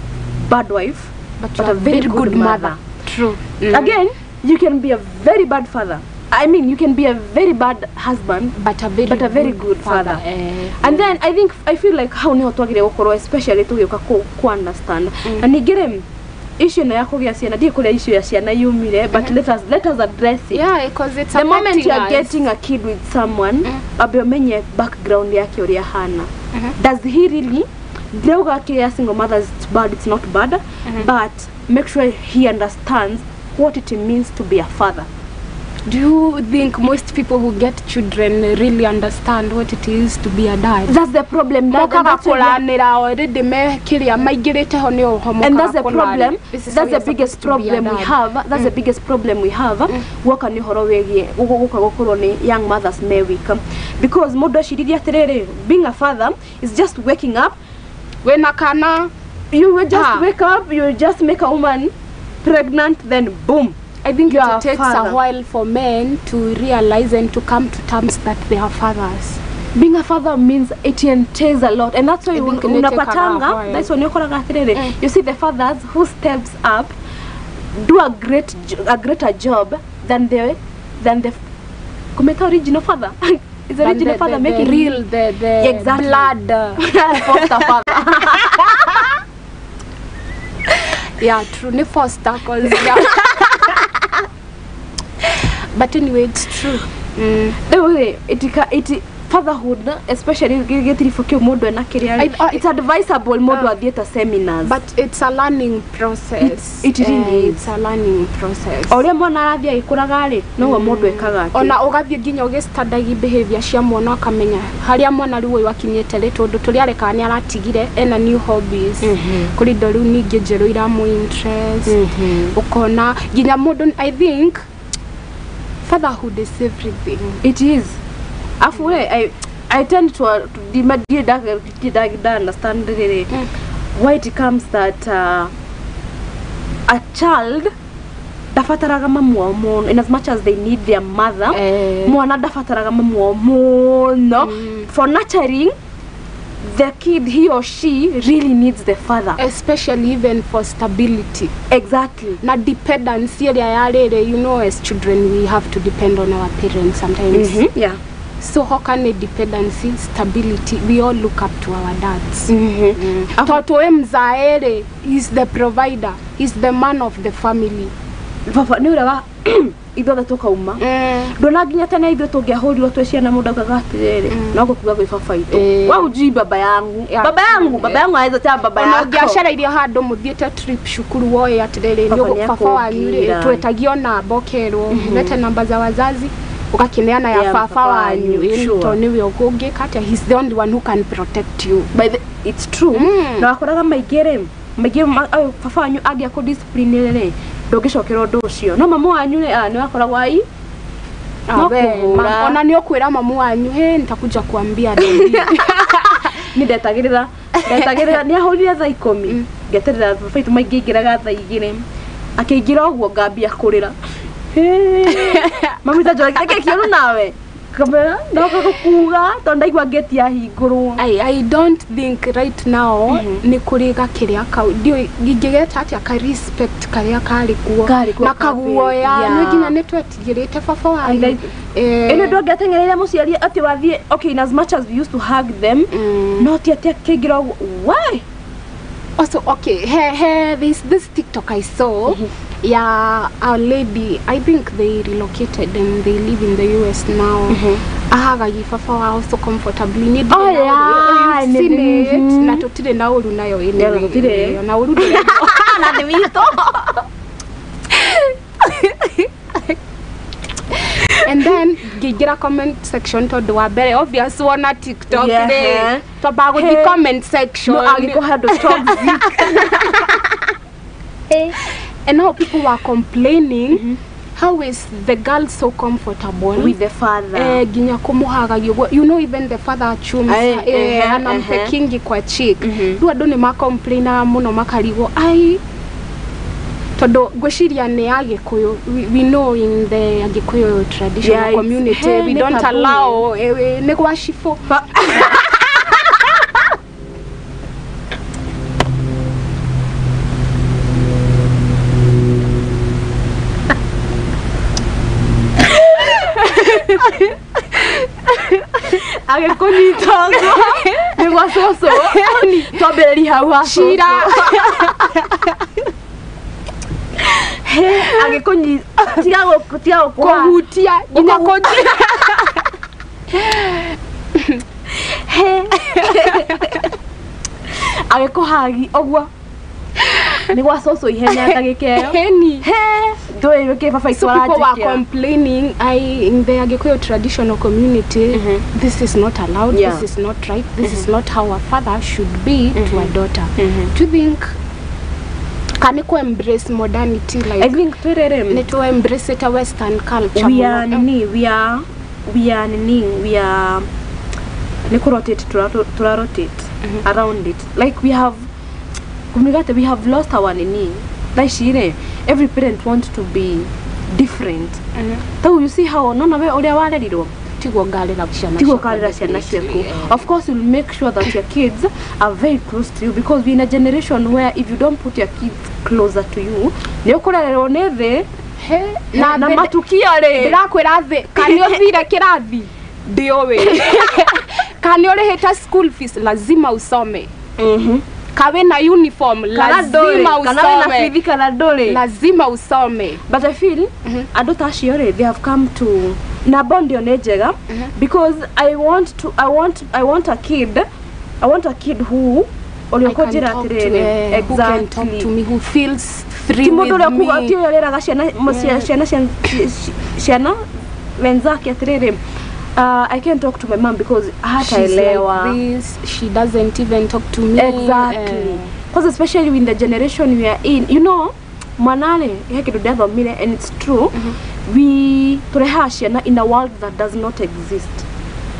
bad wife, but a very good mother.
True.
Again, you can be a very bad father. I mean, you can be a very bad husband,
but a very good father.
And then I feel like how niho twagire gukorwo, especially tugiuka ku understand. Na ningire issue na yakugia ciana ndi kuria issue ya ciana yumire, but let us address it.
Yeah, because it's
the moment you are getting a kid with someone, abe umenye background yake uria hana. Does he really ndauga kia single mothers, it's bad, it's not bad, but make sure he understands what it means to be a father.
Do you think most people who get children really understand what it is to be a dad?
That's the problem. And that's the problem. That's the biggest problem we have. That's the biggest problem we have. Woka ni horo wegie guka gukorwo ni young mothers me week, because mundu aciririe atiriri, being a father is just waking up
when akana
you will just wake up, you will just make a woman pregnant, then boom.
I think it takes a while for men to realize and to come to terms that they are fathers.
Being a father means it entails a lot, and that's why unapatanga, that's when you you see the fathers who steps up do a greater job than the original father. Is the original father making
the real the
exactly.
Blood
foster father.
Yeah, true. Ni foster cause yeah. But anyway, it's true.
It fatherhood, especially it's advisable mundu athiete seminars.
But it's a learning process.
It really is.
It's a learning process.
Oria mwana arathie agikuraga ri noguo mundu ekaga.
Ona ugathie nginya ugistadagi behavior cia mwana ukamenya haria mwana riu uyu akinyite ri tondu turiareka ni aratigire ena new hobbies. Kuri indo riu ningi njeru iramu interest. Ukona nginya mundu, I think fatherhood is everything.
It is. Afu I tend to understand really why it comes that a child dafataraga mamu wao muno, in as much as they need their mother, mwana dafataraga mamu wao muno. For nurturing the kid, he or she really needs the father,
especially even for stability.
Exactly.
Na dependency, you know, as children we have to depend on our parents sometimes.
Yeah.
So how can a dependency, stability, we all look up to our dads. Toto mzaere is the provider, is the man of the family.
Baba ni urawa ithuothe tukauma ndona nginya tene ithuĩ tũngĩahũrirwo twĩ ciana mũndũ augaga atĩrĩrĩ no ngũkuga gwĩ baba itũ wa ujui baba yangu baba yangu baba yangu aweza ta baba yako
ona ũngĩacereirio handũ mũthiĩte trip cukuru woe atĩrĩrĩ nĩ baba wanyu rĩ twetagio namba ũkerwo lete namba za wazazi ukakineana ya baba wanyu to niwe ũngĩka atĩa, he's the only one who can protect you.
By the, it's true. Na wakoraga maingĩ rĩ maingĩ baba wanyu angĩakũ discipline rĩ ndũngĩcokera ũndũ ũcio no mamu wanyu rĩ nĩ wakoragwo ai
ona nĩ ũkwĩra mamu wanyu he nitakuja kuambia daddy.
Ni ndetagĩrĩra nĩ ahũrire thaa 10 ngeterera baba itũ maingĩ aingĩraga thaa 2 akĩingĩra ũguo ngambia kũrĩra mami ta njoragĩte kĩ kĩũru nawe kamera ndoka gũkuga tondũ ndaigua ngĩti yahingũrwo.
I don't think right now nĩ kũrĩ gakĩrĩa kau ndiũĩ ingĩgeta atĩa ka respect karĩa karĩ kuo na kaguoya nĩ nginya nĩ twetigĩrĩte baba wanyu.
Ĩno ndũngĩateng'ereire mũciari atĩ wathiĩ, okay, in as much as we used to hug them, no ti atĩ akĩingĩra ũguo why.
Also, okay, hey, this TikTok I saw, yeah, a lady, I think they relocated and they live in the US now. Ahagagi baba wao so comfortably. Ni
oh yeah,
you've seen it. Na tutire na uru nayo anyway. Na uru
na ni wito.
And then ngigira comment section tondu wa mbere obvious wona TikTok re twamba guthi comment section
no agiko handu toxic.
And now people were complaining, how is the girl so comfortable
with the father?
Ginya kumuhagagia, you know, even the father chums anampekingi kwa cheek. Riu andu ni ma complainaga muno makarigwo ai Tondu ngwiciria nĩ Agĩkũyũ, we know in the Agĩkũyũ traditional community we don't allow nĩ gwa cibũ.
Agĩkũnyita ũguo nĩ gwa cũcũ, twambĩrĩrie hau ha
cira.
Agĩkũnyita tiga
kũhutia nginya kũnjĩra.
Agĩkũhagi ũguo nĩ gwa cũcũ ihenya ndagĩka ĩyo. Ndũĩ wĩkĩ baba
So people were complaining, in the Agikuyu traditional community, this is not allowed, this is not right, this is not how a father should be to a daughter. Do you think can you embrace modernity? Like,
I think
need to embrace it a Western culture.
We are nini, we are rotate to rotate around it. Like we have lost our nini. Like every parent wants to be different. So you see how none of it uria warerirwo
tiguo ngarera
ciana ciaku. Of course you'll make sure that your kids are very close to you, because we're in a generation where if you don't put your kids closer to you, ni ukurererwo ni thi na matukia ri
ndirakwira thi kani uthire kirathi ndiuwi kani urihite school fees lazima usome. Kawe na uniform lazima usome. Lazima usome.
But I feel andu ta acio ri they have come to na bond yo nĩ njega, because I want a kid who
who can talk to me, who feels free with me.
Ti mundu uria ciana ciana wenzake atiriri, I can't talk to my mom because hataelewa.
Like this, she doesn't even talk to me.
Exactly. Because especially in the generation we are in, you know, mwanale he kindu ndathomire, and it's true. We tureha ciana in a world that does not exist.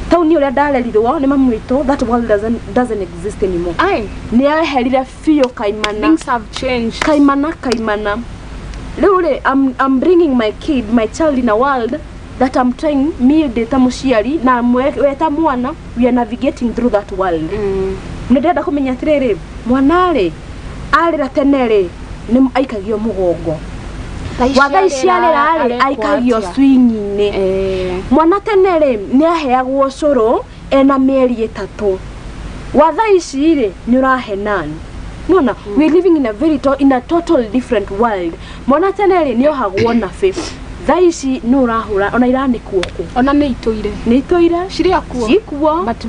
Tau ni uria ndarerirwo ni mamu witu, that world doesn't exist anymore.
Ai,
ni aherire biũ kaimana.
Things have changed.
Kaimana. Riu ri I'm bringing my kid, my child in a world that I'm trying, me ndĩ ta mũciari na we ta mwana, we are navigating through that world. Nĩ ndĩrenda kũmenya atĩrĩrĩ, mwana rĩ arĩra tene rĩ nĩ aikagio mũgongo, watha ici arĩra rĩ aikagio swing-inĩ. Mwana tene rĩ nĩ aheagwo cũrũ ena mĩeri 3, watha ici rĩ nĩ ũrahe nani. Nona, we're living in a very in a total different world. Mwana tene rĩ nĩ ohagwo na fifth, thaa ici nĩ ũrahũra ona iranĩkwo kũ,
ona nĩ itũire cirĩ akuo
cikuo,
but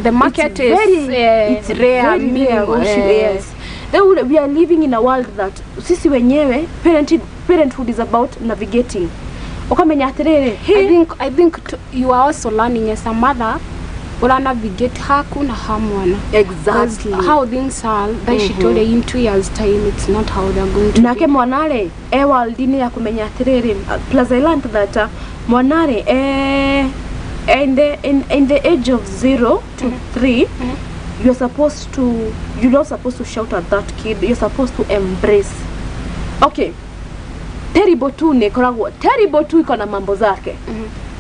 the market is
it's
rare,
very rare. Yes. Then we are living in a world that sisi wenyewe parenthood is about navigating. Ukamenya atiriri,
I think you are also learning as a mother ura navigate haku na ha mwana.
Exactly.
How things are that she told in 2 years time, it's not how they are going to
nake
be.
Mwana ri e world ni ya kumenya atiriri, plus I learned that mwana ri in the age of 0 to 3, you're not supposed to shout at that kid, you're supposed to embrace. Okay, terrible 2 ni koragwo, terrible 2 iko na mambo zake.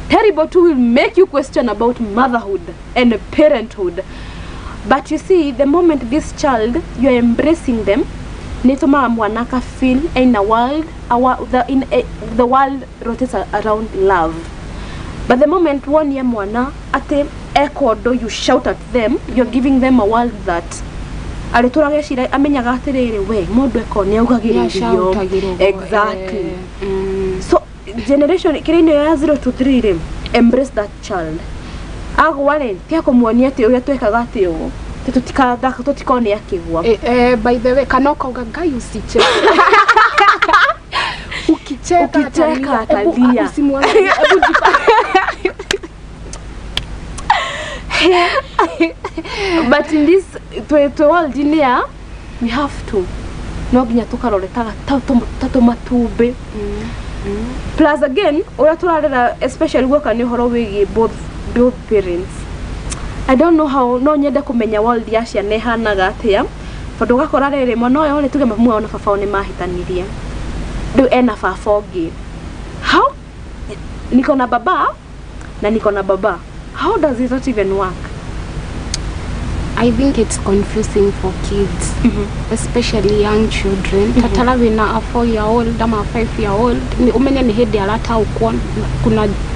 Terrible 2 will make you question about motherhood and parenthood. But you see, the moment this child, you're embracing them, nitoma mwanaka feel in a world, the world rotates around love. But the moment 1 year mwana ate ekodo, you shout at them, you're giving them a world that arituraga cira amenyaga atiriri we mundu eko ni augagiririo. Exactly. So generation kiri ya 0 to 3 ri, embrace that child. Agwa ri tia kumuonia ati uria twekaga ati uguo tutikone akigwa.
By the way, kana ukauga Ngai usicheke. Ukicheka
atalia.
Usimwangalie, hebu jipa.
But in this to world in here, we have to no nginya tukaroretaga ta matumbĩ. Plus again, uria turarera especially guoka ni uhoro wigie both parents. I don't know how no nyende kumenya world ya ciana ihanaga atia, tondu ugakora riri mwana uyu ri tuge mamu wao na baba wao ni mahitanirie, Rĩu ena baba ũngĩ. How niko na baba na niko na baba, how does it not even work?
I think it's confusing for kids, especially young children. Tatara wina a 4 year old ama a 5 year old, ni umenye ni hĩndĩ arataũkwo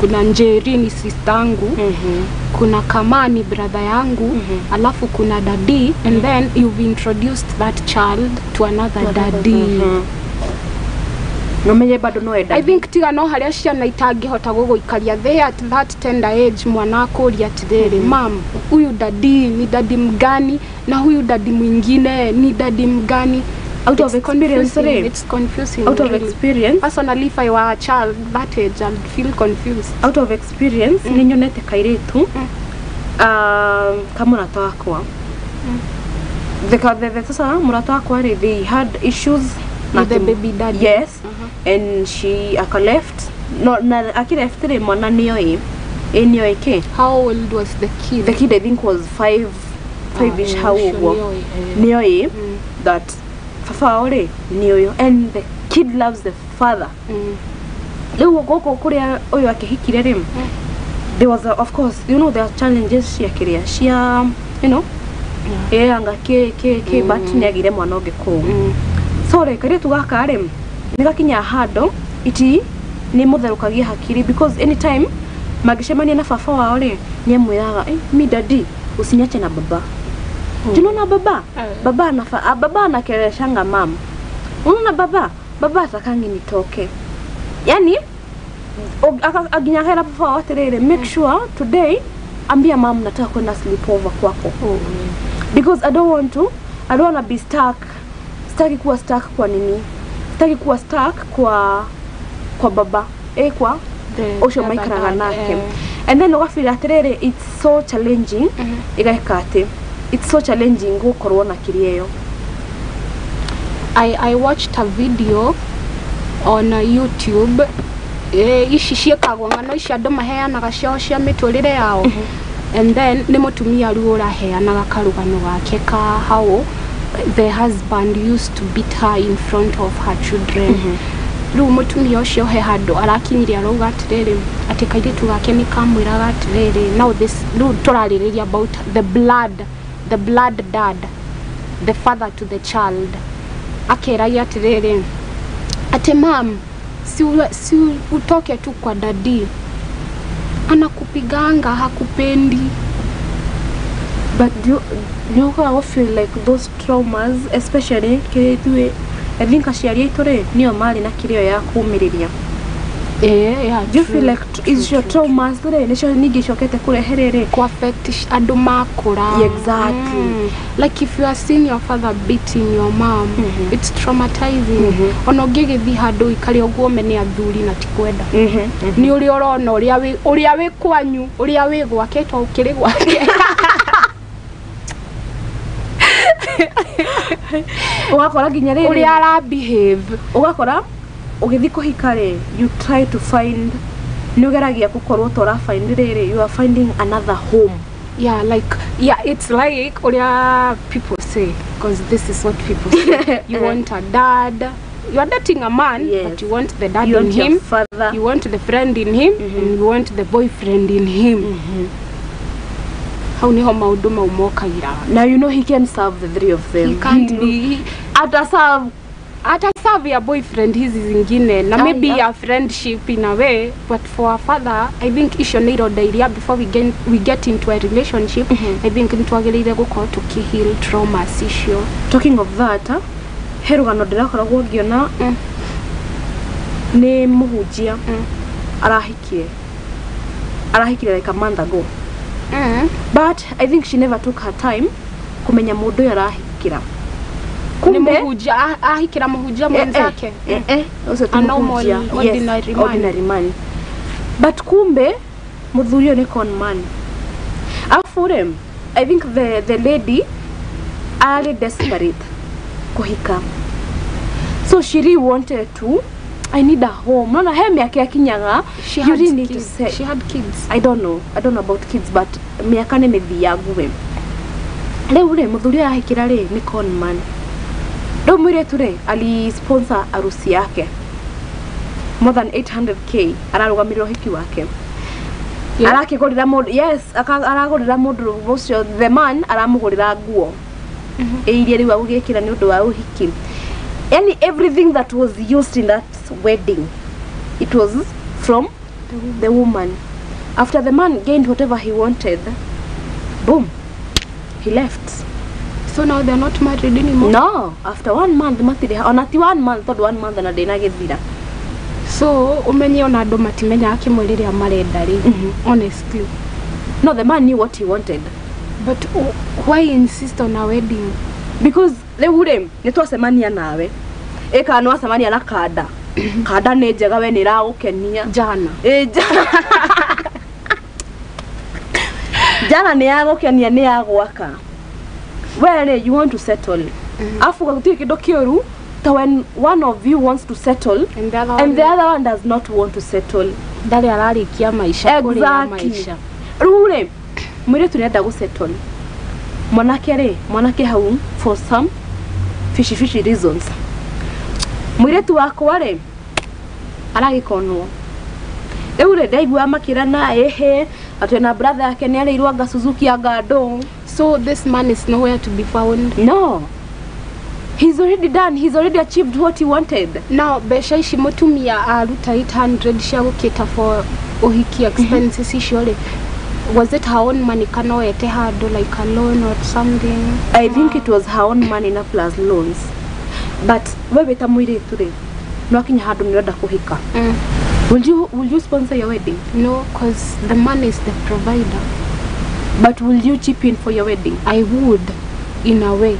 kuna Njeri ni sister yangu, kuna Kama ni brother yangu, alafu kuna daddy, and then you've introduced that child to another daddy.
Nomenye bado no enda.
I think tiga no harĩa ciana itangĩhota gũgũikaria they at that tender age, mwana akũria atĩrĩrĩ, "Mam, huyu daddy ni daddy mgani na huyu daddy mwingine ni daddy mgani?"
Out of
It's
experience,
confusing.
rĩ.
It's confusing,
Out of
really.
experience.
Personally, if I were a child that age, I'd feel confused.
Out of experience, nĩ nyonete kairĩtu ka mũrata wakwa. The sasa mũrata wakwa rĩ, they had issues na
With the baby daddy.
Yes, and she aka left, no, na aki left rĩ, mwana nĩoĩ ĩ nĩoĩ kĩ.
How old was the kid?
The kid, I think, was five, five ish.
Ah,
Hau
ũcio
ũguo.
nĩoĩ, eh.
Nĩoĩ that baba wao rĩ nĩ ũyũ, and the kid loves the father. Rĩu gũkũ kũrĩa ũyũ akĩhikire rĩ, there was a, of course, there are challenges cia kĩrĩa cia ĩ anga kĩ kĩ kĩ, but nĩ agĩire mwana ũngĩ kũu. So rĩ, kairĩtu gaka rĩ, nĩ gakinya handũ iti nĩ mũtherũkagia hakiri, because anytime mangĩcemania na baba wao rĩ, nĩ amwĩraga, "Eh, mi daddy usiniache na baba. Tunaona baba."
Eh.
Baba anafa, ah, baba anakeleshanga mama, "Unaona baba, baba atakangi nitoke." Yani nginya hera baba wao atĩrĩrĩ, "Make sure today ambia mam nataka kwenda sleepover kwako, because I don't wanna be stuck. Sitaki kuwa stuck kwa nini, sitaki kuwa stuck kwa baba kwa
The
ũcio
other
maikaraga
dad,
nake."
eh.
And then ũgabira atĩrĩrĩ, it's so challenging. Ĩgeka atĩ it's so challenging gũkorwo na kĩrĩa ĩyo.
I watched a video on YouTube, ici ciĩkagwo ng'ano ici andũ maheanaga ciao cia mĩtũrĩre yao, and then nĩ mũtumia rĩu ũraheanaga karũgano gake ka how the husband used to beat her in front of her children. Rĩu mũtumia ũcio he handũ arakinyire arauga atĩrĩrĩ, atĩ kairĩtu gake nĩ kamwĩraga atĩrĩrĩ, now this, rĩu tũrarĩrĩria about the blood dad, the father to the child, akeragia atĩrĩrĩ atĩ, "Mam, si utoke tu kwa daddy, anakupiganga, hakupendi."
But do you ũkoragwo feel like those traumas, especially kĩrĩa ithuĩ, I think aciari aitũ rĩ, nĩo marĩ na kĩrĩa ya kũmĩrĩria.
Yeah,
Do you feel
true,
like icio
true.
traumas rĩ, nĩcio ningĩ icokete kũrehe rĩrĩ?
Ku affect andũ makũra.
Exactly.
Like if you are seeing your father beating your mom, it's traumatizing. Ona ũngĩgĩthiĩ handũ ũikare ũguo mene athuri na ti kwenda, nĩ ũrĩa ũrona ũrĩa wĩ kwanyu, ũrĩa wĩ gwake to ũkĩrĩ gwake.
Ũgakora nginya rĩrĩ
ũrĩa ara behave.
Ũgakora ũgĩthiĩ kũhika rĩ, you try to find, nĩ ũgeragia gũkorwo ta ũra find rĩrĩ, you are finding another home.
Yeah, like, yeah, it's like ũrĩa people say, because this is what people say, you want a dad, you are dating a man, but you want the dad
You
in
want your
him,
father.
You want the friend in him, and you want the boyfriend in him. Hau niho maũndũ mau mokagĩra.
Now you know he can serve the three of them.
He can't be
Ata serve.
Ata serve ya boyfriend hizi zingine na
Ah,
maybe ya friendship in a way, but for a father, I think icio nĩ ironda iria before we get into a relationship, I think nĩtwagĩrĩire gũkorwo tũkĩ-heal traumas icio.
Talking of that, he rũgano ndĩrakoragwo ngĩona. Nĩ mũhunjia arahikire like a month ago, but I think she never took her time kũmenya mũndũ ũyũ arahikĩra.
Nĩ mũhunjia ahikĩra mũhunjia mwenzake?
Eh, ũcio ti
A normal,
mũhunjia. Yes,
ordinary man.
Ordinary man, but kumbe mũthuri ũyũ nĩ con man. Afu rĩ, I think the lady arĩ desperate kũhika, so she really wanted to, "I need a home." Nona he mĩaka yakinyaga
She
you
had
really need to
kids.
say.
She had kids.
I don't know. I don't know about kids, but mĩaka nĩ mĩthiangu we. Rĩu rĩ, mũthuri ũyũ ahikĩra rĩ, nĩ con man. Rĩu mũirĩtu rĩ, ali sponsor arusi yake. More than 800K ararũgamĩrĩra ũhiki wake.
Yeah.
Arakĩgũrĩra mũndũ, yes, aragũrĩra mũndũ ũcio, the man aramũgũrĩra nguo iria rĩu agũgĩkĩra nĩ ũndũ wa ũhiki. Yani everything that was used in that wedding, it was from the woman. After the man gained whatever he wanted, boom, he left.
So now they're not married anymore?
No, after 1 month matirĩ, ona ti 1 month, tondũ 1 month na ndĩnagĩthira.
So umenye ona andũ matimenyaga kĩmwe rĩrĩa marenda rĩ, honestly.
No, the man knew what he wanted.
But why insist on a wedding?
Because rĩu rĩ, nĩ twacemania nawe, ĩ kana nĩ wacemania na kanda, kanda nĩ njega, we nĩ ĩragũkenia.
Jana.
Ĩ jana nĩ yagũkenia, nĩ ya gwaka. We rĩ, you want to settle. Afu gũtirĩ kĩndũ kĩũru ta when one of you wants to settle
and the other one,
and the other one does not want to settle.
Ndarĩ ararĩkia maisha, kũrĩa maisha.
Rĩu rĩ, mũirĩtu nĩenda gũsettle, mwanake rĩ, mwanake hau for some fishy fishy reasons, mũirĩtu wakwa rĩ aragĩkonwo. Rĩu rĩ, ndaigua makĩrana ĩhĩ atĩ na brother yake nĩ arĩirwo anga Suzuki anga ndũ.
So this man is nowhere to be found.
No, he's already done, he's already achieved what he wanted.
Now mbeca ici mũtumia aruta 800 cia gũkĩta for ũhiki expenses icio rĩ, was it her own money kana oete handũ like a loan or something?
I think it was her own money na plus loans. But we wĩ ta mũirĩtu rĩ, no akinya handũ nĩ ũrenda kũhika. Will you sponsor your wedding?
No, cause the man is the provider.
But will you chip in for your wedding?
I would, in a way.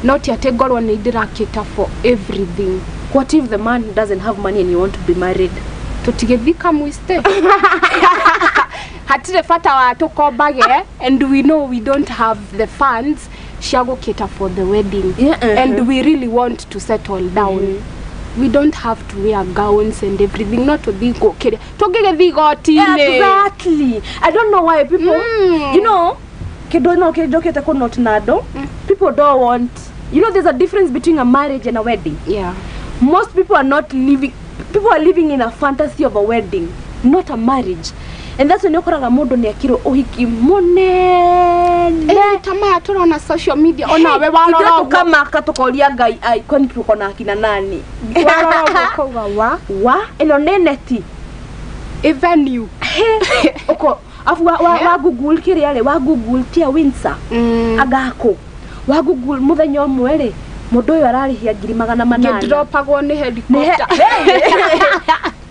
Not atĩ ngorwo nĩ ndĩrakĩta for everything.
What if the man doesn't have money and you want to be married?
Tũtigĩthiĩ kamwiste. Hatirĩ bata wa tũkombage, and we know we don't have the funds cia gũkĩta for the wedding.
Yeah,
and we really want to settle down. We don't have to wear gowns and everything. Not tũthiĩ gũkĩrĩa, tũngĩgĩthiĩ igoti-inĩ.
Exactly. I don't know why people, you know, kĩndũ no kĩnjũkĩte kũ note na andũ, people don't want, you know, there's a difference between a marriage and a wedding.
Yeah.
Most people are not living, people are living in a fantasy of a wedding, not a marriage. And that's when ũkoraga mũndũ nĩ akirwo ũhiki mũnene.
Ta maya tũrona social media, onawe warora
Ithuĩ
ũguo.
tũkamaka tũkoria Ngai, ai, kwani tuko na akina nani?
Warora ũguo ũkauga wa
Wa ĩno nĩ neti.
A venue.
Uko afu wa Google kĩrĩa rĩ, wa Google tia Windsor agako wa Google mũthenya ũmwe rĩ, mũndũ ũyũ ararĩhia 800,000.
Ngĩdropagwo nĩ helicopter.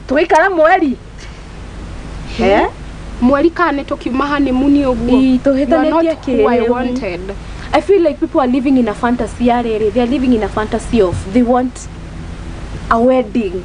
Tũgĩikara mweri.
Mweri kana nĩ tũkiuma honeymoon ũguo.
Ii, tũhĩtanĩtie
You are not who I
kĩrĩu.
wanted.
I feel like people are living in a fantasy ya rĩrĩ. They are living in a fantasy of they want a wedding.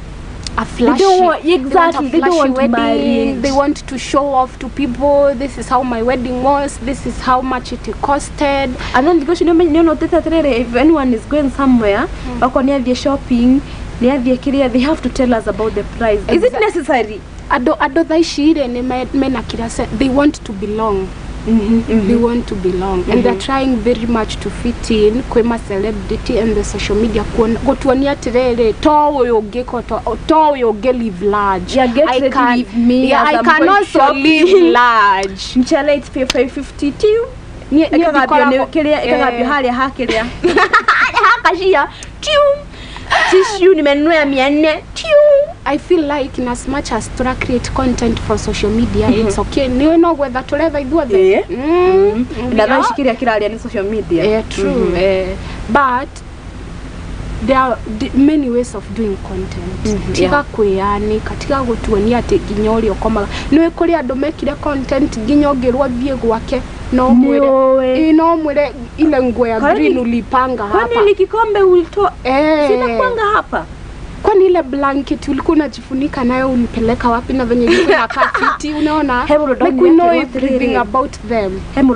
A flashy,
They don't want, exactly,
they
they
want
don't
a flashy
want
wedding.
marriage.
They want to show off to people, this is how my wedding was, this is how much it costed.
And then because you know if anyone is going somewhere, mm. Nĩ athiĩ shopping, nĩ athiĩ kĩrĩa, they have to tell us about the price. Is it necessary?
Andũ thaa ici rĩ nĩ mena kĩrĩa, they want to belong. They want to belong and they're trying very much to fit in kwĩ ma celebrity and the social media gũtuonia atĩrĩrĩ to ũyũ ũngĩ to ũyũ ũngĩ live large.
Yeah, get ready with me.
Yeah, I can also live large.
Mchele it's 552. Ĩkagambio kĩrĩa, ĩkagambio harĩa ha kĩrĩa. Harĩa ha kashia. Tissue nimenunua 400.
I feel like in as much as to create content for social media, it's okay. Niwe no gwetha turetha ithuothe.
Na thaa ici kĩrĩa kĩraria nĩ social media.
Yeah, true. But there are many ways of doing content. Tiga kwĩyanĩka, tiga gũtuonia atĩ nginya ũrĩa ũkomaga. Nĩũĩ kũrĩ andũ mekire content nginya ũngĩrwo thiĩ gwake no mwĩre, no mwĩre ile nguo ya green ulipanga hapa.
Kwani ile kikombe ulitoa? Sina kwanga hapa.
Kwani ile blanket ulikuwa unajifunika nayo ulipeleka wapi na venye ilikuwa inakaa fiti, unaona? Like we know everything about them.
In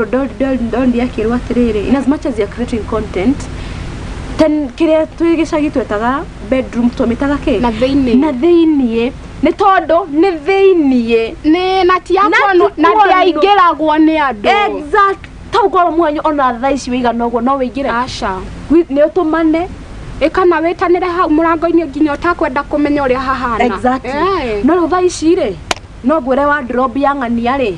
as much as you're creating content, then kĩrĩa twĩ gĩcagi twetaga bedroom twamĩtaga kĩ?
Na thĩinĩ.
Na thĩinĩ. Nĩ tondũ nĩ thĩinĩ.
Nĩ na ti yakuonwo na ndĩaingĩragwo nĩ andũ.
Exact. Ta ũkorwo mwanyu ona thaa ici wĩigana ũguo no wĩingĩre.
Aca.
Nĩ ũtũmane.
Kana wĩtanĩre hau mũrango-inĩ nginya ũtakwenda kũmenya ũrĩa hahana.
Exactly. No rĩu thaa ici rĩ, no ngwĩre wardrobe ya ng'ania rĩ,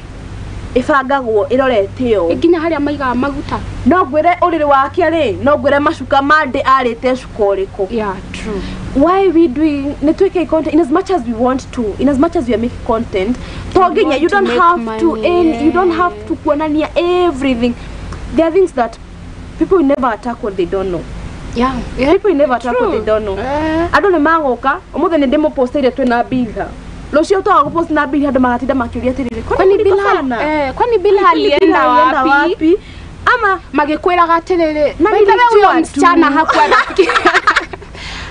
ĩbangagwo ĩrorete ũũ.
Nginya harĩa maigaga maguta.
No ngwĩre ũrĩrĩ wake rĩ, no ngwĩre macuka ma ndĩ arĩte cuka ũrĩkũ.
Yeah, true.
Why we doing nĩ twĩke content in as much as we want to, in as much as we are making content, to nginya you don't have to earn, you don't have to kuonania everything. There are things that people will never attack what they don't know.
Yeah, yeah.
People will never attack what they don't know. Andũ nĩ magoka ũmũthĩ nĩ ndĩmũpostĩire twĩna Bilha, rũciũ twaga gũpost na Bilha andũ magatinda makĩũria atĩrĩrĩ,
kwani Bilha kwani Bilha alienda wapi?
Ama
magĩkwĩraga atĩrĩrĩ, na huyo msichana hakuwa rafiki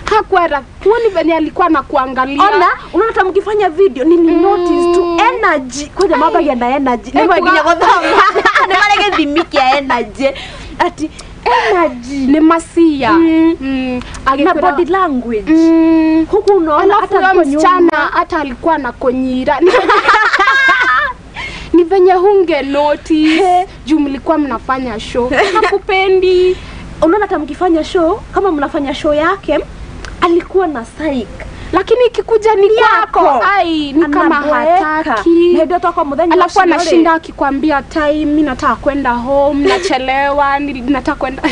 hakuwa huoni venye alikuwa na kuangalia.
Ona unaona hata mkifanya video nili notice tu energy kwa jamaa bagi na energy ni kwa nginya gothoma ni mara gĩthimi kĩa energy ati energy
ni masia
na body language huku unaona hata
msichana hata alikuwa na konyira ni venye hunge notice juu mlikuwa mnafanya show hakupendi.
Unaona hata mkifanya show kama mnafanya show yake alikuwa na psych,
lakini ikikuja ni kwako ai ni kama hataki. Alafu anashinda akikwambia time mimi nataka kwenda home, nachelewa, nataka kwenda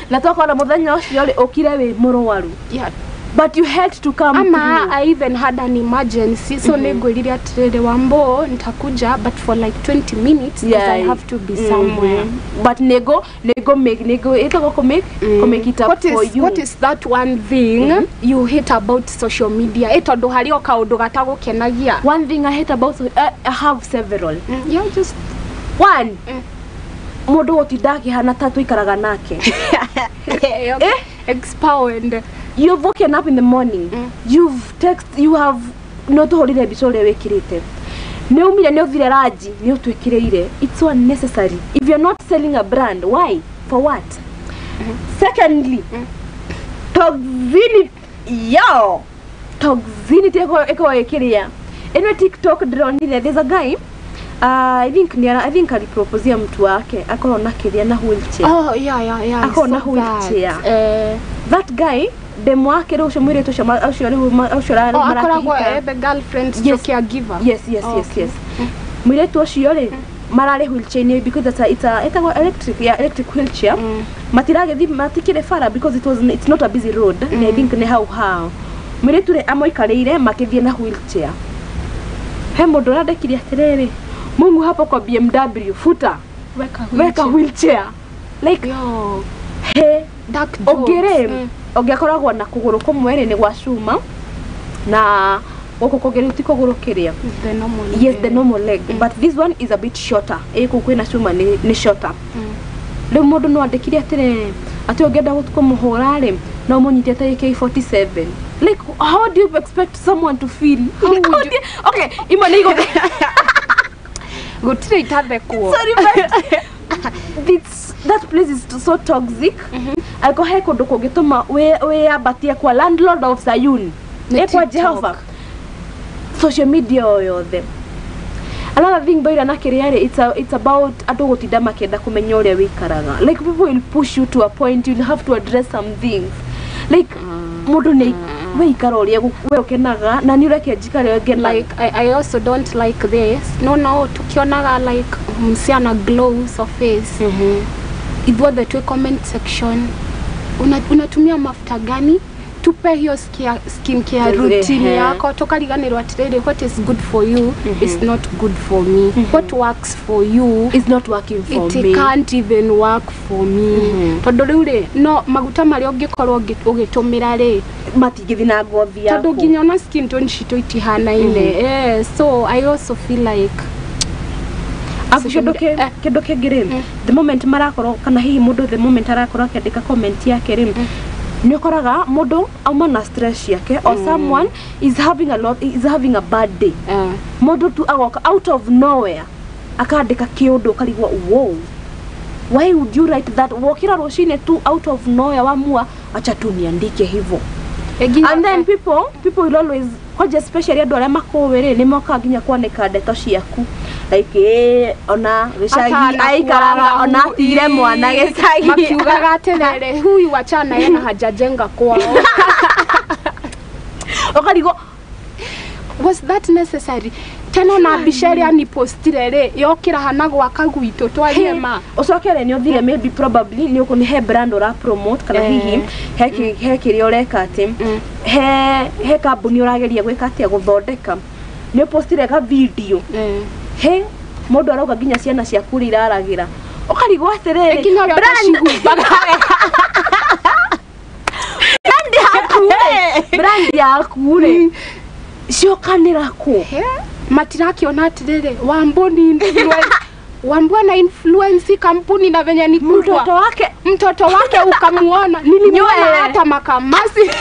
nataka na muthenya ucio ri ukire wi murwaru.
Yeah,
but you had to come.
Ama I even had an emergency, so nigwirire atiriri Wambo nitakuja but for like 20 minutes because I have to be somewhere.
But nego make nego itago ko make ko make it up
what
for
is,
you.
What is that one thing you hate about social media? Itondo hari o kaundu gatagukenagia.
One thing I hate about I have several.
Yeah, just
one. Mundu gutinda akihana ta tuikaraga nake.
Expound.
You've woken up in the morning. You've text, you have no to holiday bichore wekirite. Ne umire ne uthire raji ne utwikireire. It's so unnecessary. If you're not selling a brand, why? For what? Secondly, toxicity. Yo, toxicity eko ekiria. Eno TikTok ndronire there's a guy. I think aliproposia mtu wake akorwo na kiria na wheelchair.
Oh yeah yeah.
Akorwo na wheelchair. That guy demu wake rä å cio mwä rä tå cio å cio
akoragwo the girlfriend stroke caregiver.
Yes. Mwä rä tu å cio rä mararä wheelchair-inĩ because it's a electric, yeah, electric wheelchair. Matiragĩthi matikĩrĩ bara because it's not a busy road. I think nĩ hau hao mwä rä tu rä amũikarĩire makĩthiĩ na wheelchair. He mũndũ ũrandĩkire atĩrĩrĩ, Mungu hapo kwa BMW futa weka wheelchair like
yo
he
dark jokes.
Ũngĩrĩ ũngĩakoragwo na kũgũrũ kũmwe rĩ nĩ gwa cuma na gũkũ kũngĩ rĩu ti kũgũrũ kĩrĩa,
the normal,
yes, the normal leg, but this one is a bit shorter. Ĩ kũu kwĩna cuma nĩ shorter. Rĩu mũndũ no andĩkire atĩrĩrĩ atĩ ũngĩenda kũmũhũra rĩ no mũnyite ta AK47. Like how do you expect someone to feel? Okay, imwe nĩ igũthĩ
gũtirĩ itathekwo.
Sorry, but that place is so toxic. Alko he kundu kungituma wiyambatie kwa landlord of Sayun kwa Jehova. Social media yothe. Another thing boira na kiria ri it's about andu gutinda makienda kumenya uria wikaraga. Like people will push you to a point you'll have to address some things. Like mundu ni we ikara uria we ukenaga na ni ureke njikare ngena.
Like I also don't like this. No tukionaga like msichana glows of face. Ithuothe twi comment section unatumia mafuta gani? Tupe hiyo skin care routine yako tukariganirwo atiriri what is good for you is not good for me. What works for you
is not working for me.
It can't even work for me. Tondu riu ri no maguta maria ungikorwo ugitumira ri
matingithi na ngothi yaku
tondu nginya ona skin tone citu itihanaine. So I also feel like
kindu kingi ri the moment marakorwo kana hihi mundu the moment arakorwo akiandika comment yake ri ni ukoraga mundu auma na stress yake or someone is having a lot, is having a bad day. Mundu tu agoka out of nowhere akandika kiundu ukarigwo wow, why would you write that? Wokira rucine tu out of nowhere wamua acha tu niandike hivyo. And then people will always kwaja especially andu aria makuwi ri ni mokaga nginya kwanĩka ndeto ciaku Like ona gĩcagi aikaraga ona atigire mwana gĩcagi.
Makiugaga atĩrĩrĩ, huyu wachana yena hajajenga kwao.
Ũkarigwo
was that necessary? Tena na mbica ĩrĩa ni postire rĩ yokĩra hana gwaka gwitũ twarie ma.
Ũcokere nĩ ũthire maybe probably nĩ ũkũ nĩ he brand ũra promote kana hihi he kĩrĩa ũreka atĩ he kambuni ũrageria gwĩka atĩa gũthondeka nĩ ũpostire ka video he mũndũ arauga nginya ciana ciaku rĩ iraragĩra ũkarigwo atĩrĩrĩ
nginya ũrĩa ũtacihumbaga
brand yaku rĩ ciokanĩra kũ?
Matirakiona atiriri Wambo ni influence Wambo na influence kampuni na venye ni kubwa. Mtoto wake ukamuona nilimuona hata makamasi.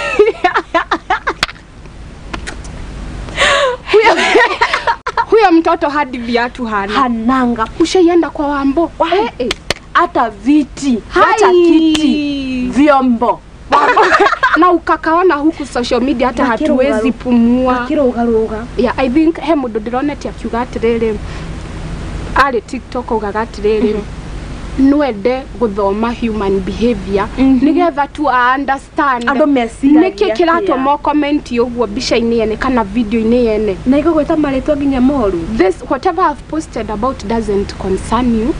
Huyo mtoto hadi viatu hana.
Hananga.
Ushaienda kwa Wambo?
Hata viti, hata kiti, vyombo.
Na ukakaona huku social media hata hatuwezi pumua.
Makirugaruga.
Yeah, I think he mundu ndironete akiuga atiriri ari TikTok ugaga atiriri nwende guthoma human behavior nigetha tu understand
andu meciragia
niki kiratuma comment uguo mbica-inĩ yene kana video-inĩ yene
na igũgwĩta marĩtwa nginya moru.
This whatever I've posted about doesn't concern you.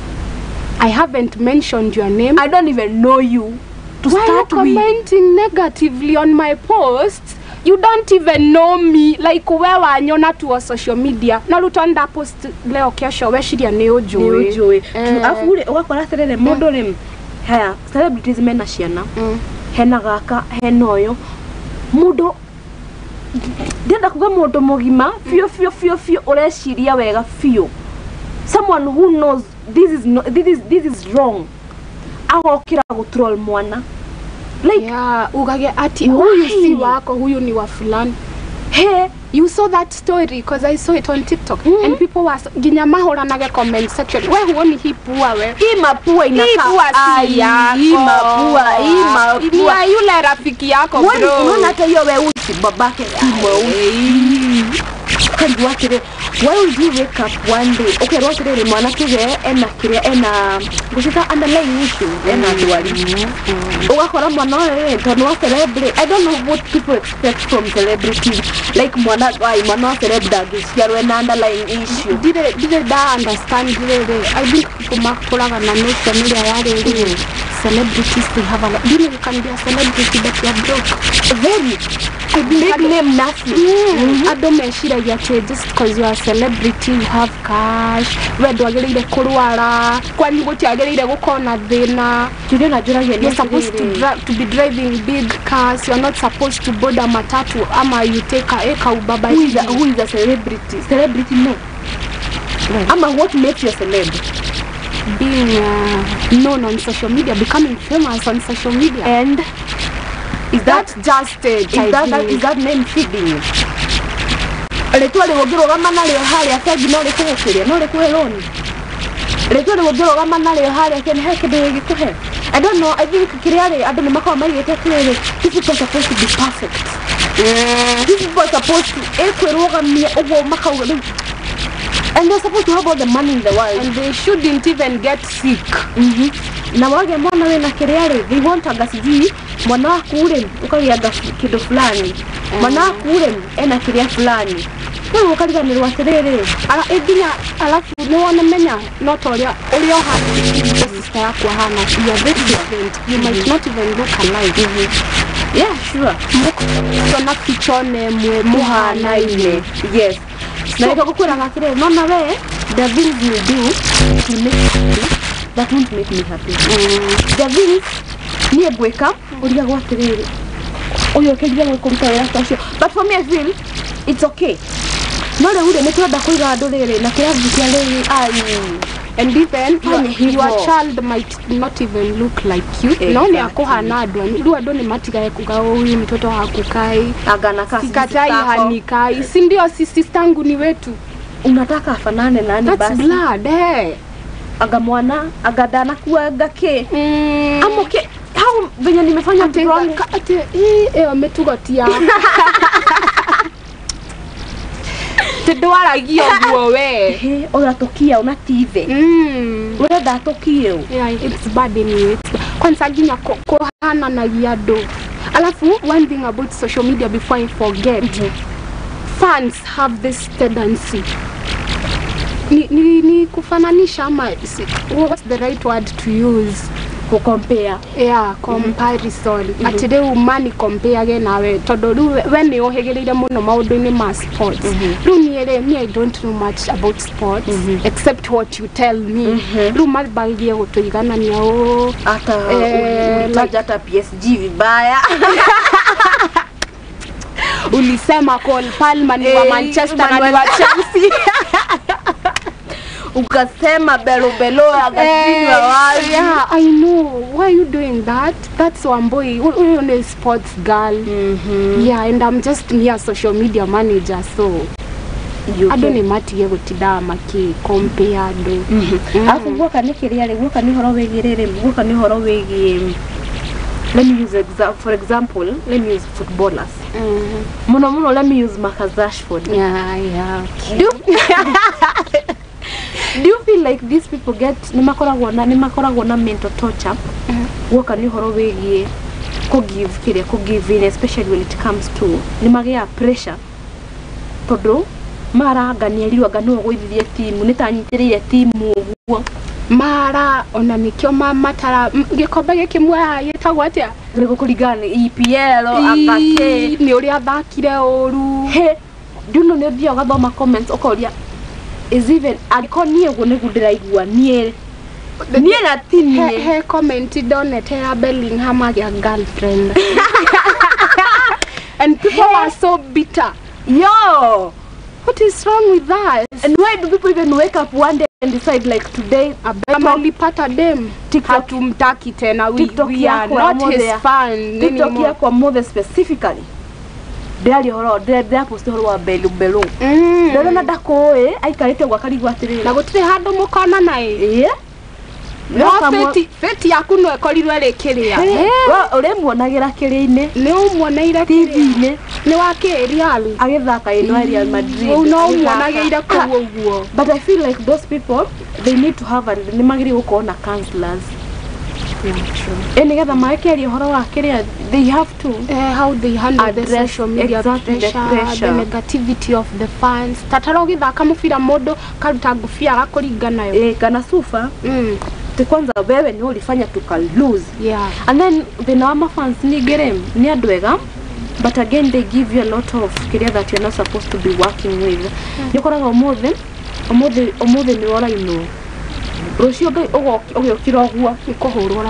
I haven't mentioned your name.
I don't even know you. To
Why
start
are you commenting negatively on my posts? You don't even know me. Like wewe wanyona tu social media. Na rutonda post leo kesho weshiria ni ujui.
Ni ujui. Afu ule ugakora atiriri mundu ri haya celebrities mena ciana. Hena gaka hena uyu. Mundu ndenda kuga mundu mugima fio fio fio fio ureciria wega fio. Someone who knows this is no, this is wrong. Agokira gutroll mwana. Like
yeah, ugage ati huyu si wako, huyu ni wa fulani.
Hey,
you saw that story because I saw it on TikTok. And people were ginya mahoranage comment section. We huoni hii pua we.
Hii mapua inakaa.
Hii pua si yako.
Hii mapua, hii mapua.
Ni yule rafiki yako bro.
Unaona hata hiyo weusi babake si mweusi. Why would you wake up one day? Okay, rwatire mwana tuge ena kiria ena gucita underlying issue ena ndwari. Ugakora mwana uyu tondu wa celebrity. I don't know what people expect from celebrities. Like mwana ai mwana wa celeb ndangĩciarwo ena underlying issue.
Dire da understand really. I think people makuraga na notion ĩrĩa yarĩ celebrities they have a lot. You know you can be a celebrity but you are broke.
Very big name nothing.
Andũ meciragia atĩ just because you are a celebrity you have cash. We ndwagĩrĩire kũrwara, kwanyu gũtiagĩrĩire gũkorwo na thĩna.
Kĩũria na njũragia nĩ
you're supposed to be driving big cars. You are not supposed to board a matatu ama you take a Uber.
Who is a celebrity? Celebrity no. Ama what makes you a celeb?
Being known on social media, becoming famous on social media.
And is that
just it?
Is that name feeding you? Rĩtwa rĩgũngĩrũgama narĩo harĩa bengi no rĩkũgũkĩria, no rĩkũhe loan. Rĩtwa rĩgũngĩrũgama narĩo harĩa kene he kĩndũ gĩgĩkũhe. I don't know, I think kĩrĩa rĩ andũ nĩ makoragwo maigĩte atĩrĩrĩ, these people are supposed to be perfect. These people are supposed to ĩkwĩrũgamia ũguo makauga rĩu. And they're supposed to have all the money in the world.
And they shouldn't even get sick.
Na wage mwana wĩna kĩrĩa rĩ, they want anga sijui mwana waku rĩ ũkagĩa kĩndũ fulani. Mwana waku rĩ ena kĩrĩa fulani. Rĩu ũkariganĩrwo atĩrĩrĩ
nginya alafu nĩ wona menya no ta ũrĩa ũrĩa ũhana sister yaku ahana, you are very different. You might not even look alike.
Yeah, sure.
Mũkona picha nemwe muhanaine.
Yes. Na nĩkĩo ngũkwĩraga atĩrĩrĩ, nona we the things you do to make me happy that won't make me happy. The things niĩ ngwĩka ũrigagwo atĩrĩrĩ ũyũ ũkĩrire gwĩkũruta wĩra ta ũcio, but for me I feel it's okay. No rĩu rĩ nĩ tũrenda kũiga andũ rĩrĩ na kĩrabu kĩa rĩrĩ ai.
And even your child might not even look like you.
Exactly.
No ni akuhana andũ anyu. Rĩu andũ nĩ matigage kuga huyu mtoto hakukai.
Agana kasi
sikatai hanikai. Si ndio si sistangu ni wetu.
Unataka afanane nani basi?
That's blood, eh.
Aga mwana, aga dana kuaga ke. I'm okay. How venye nimefanya wrong
ate mĩtugo ti ya. Ti ndwaragia ũguo we.
Ũratukia una TV. Ũrenda atukie.
Yeah, it's bad anyway. Kwanza nginya kuhananagia andũ. Alafu one thing about social media before I forget. Fans have this tendency. Ni kufananisha ama what's the right word to use?
Kucompare.
Yeah, comparison. Ati rĩu mani compare nawe tondu rĩu we nĩ ũhĩgĩrĩire mũno maũndũ-inĩ ma sports. Rĩu niĩ rĩ, me I don't know much about sports except what you tell me. Rĩu mambagie gũtũiganania ũũ
hata like hata PSG vibaya.
Ulisema Cole Palmer ni wa Manchester na ni wa Chelsea.
Ukasema belo belo akashindwa wapi.
Yeah, I know. Why are you doing that? That's Wambui. Huyo ni sports girl. Yeah, and I'm just mere social media manager, so andũ nĩ matige gũtinda maki compare andũ.
Alafu guoka nĩ kĩrĩa rĩ, guoka nĩ ũhoro wĩgiĩ rĩrĩ, guoka nĩ ũhoro wĩgiĩ, let me use for example, let me use footballers. Muno muno let me use Marcus Rashford.
Yeah, yeah. Okay.
Do you feel like these people get nĩ makoragwo na mental torture? Guoka nĩ ũhoro wĩgiĩ kũ give kĩrĩa kũ give in, especially when it comes to nĩ magĩa pressure tondũ maranganiĩrirwo anga nĩwe ũgũithithie timu nĩ tanyitĩrĩire timu ũguo
mara ona nĩkĩo matara gĩkombe gĩkĩ muoyaga gĩtagwo atĩa
nĩ gũkũringana na EPL anga kĩ
nĩ ũrĩa athakire ũru.
He nduno nĩ ũthiaga ũgathoma comments ũkoria is even angĩkorwo niĩ ũguo nĩguo ndĩraigua niĩ na ti niĩ.
He comment ndonete ya Bellingham agĩa girlfriend. And people are so bitter.
Yo,
what is wrong with that?
And why do people even wake up one day and decide like today
amalipata dem
TikTok
hatumtaki tena, we are not his fan.
TikTok yakwa mothe specifically ndĩraria ũhoro ndĩrapost ũhoro wa belu belu ndĩrona ndakũĩ aikarĩte ũguo akarigwo atĩrĩrĩ
na gũtirĩ handũ mũkonana ĩ. No feti yaku no ĩkorirwo ĩrĩ kĩrĩa
ũrĩmuonagĩra kĩrĩa-inĩ
nĩ ũmuoneire
TV-inĩ
nĩ wa kĩ Real
agĩthaka ĩno Real Madrid
no ũmuonagĩire kũu ũguo.
But I feel like those people they need to have nĩ magĩrĩirwo gũkorwo na counselors. Nĩgetha makĩaria ũhoro wa kĩrĩa they have to
how they handle the social media
exactly
pressure, the negativity of the fans. Tatara ũgĩthaka mũbira mũndũ karuta ngũbia agakũringa nayo
kana sufa ti kwanza wewe ni ulifanya tuka lose.
Yeah.
And then thĩna wa mafans ningĩ nĩ andũ ega, but again they give you a lot of kĩrĩa that you're not supposed to be working with. Nĩ ũkoraga ũmũthĩ nĩ worainwo rũciũ Ngai ũgĩũkĩra ũguo
nĩ kũhũrwo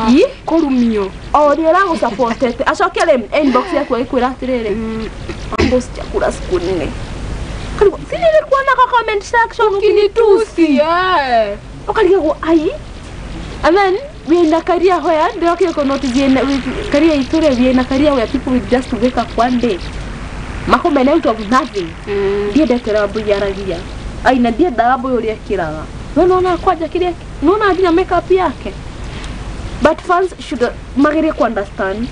kũrumio
o ũrĩa ũragũsupportete acoke rĩ inbox yaku agĩkwĩra atĩrĩrĩ mambo sijakula siku nne karibu si nilikuona kwa comment section ukinitusi ukarigagwo ai. And then we in a career where ndĩrokire kũ notice career itũ rĩ we in a career where people will just wake up one day makomene out of nothing. Ndiendete Wambui yaragia ai na ndiendaga Wambui ũrĩa ekĩraga we nona kwanja kĩrĩa nona nginya makeup yake. But fans should magĩrĩire ku understand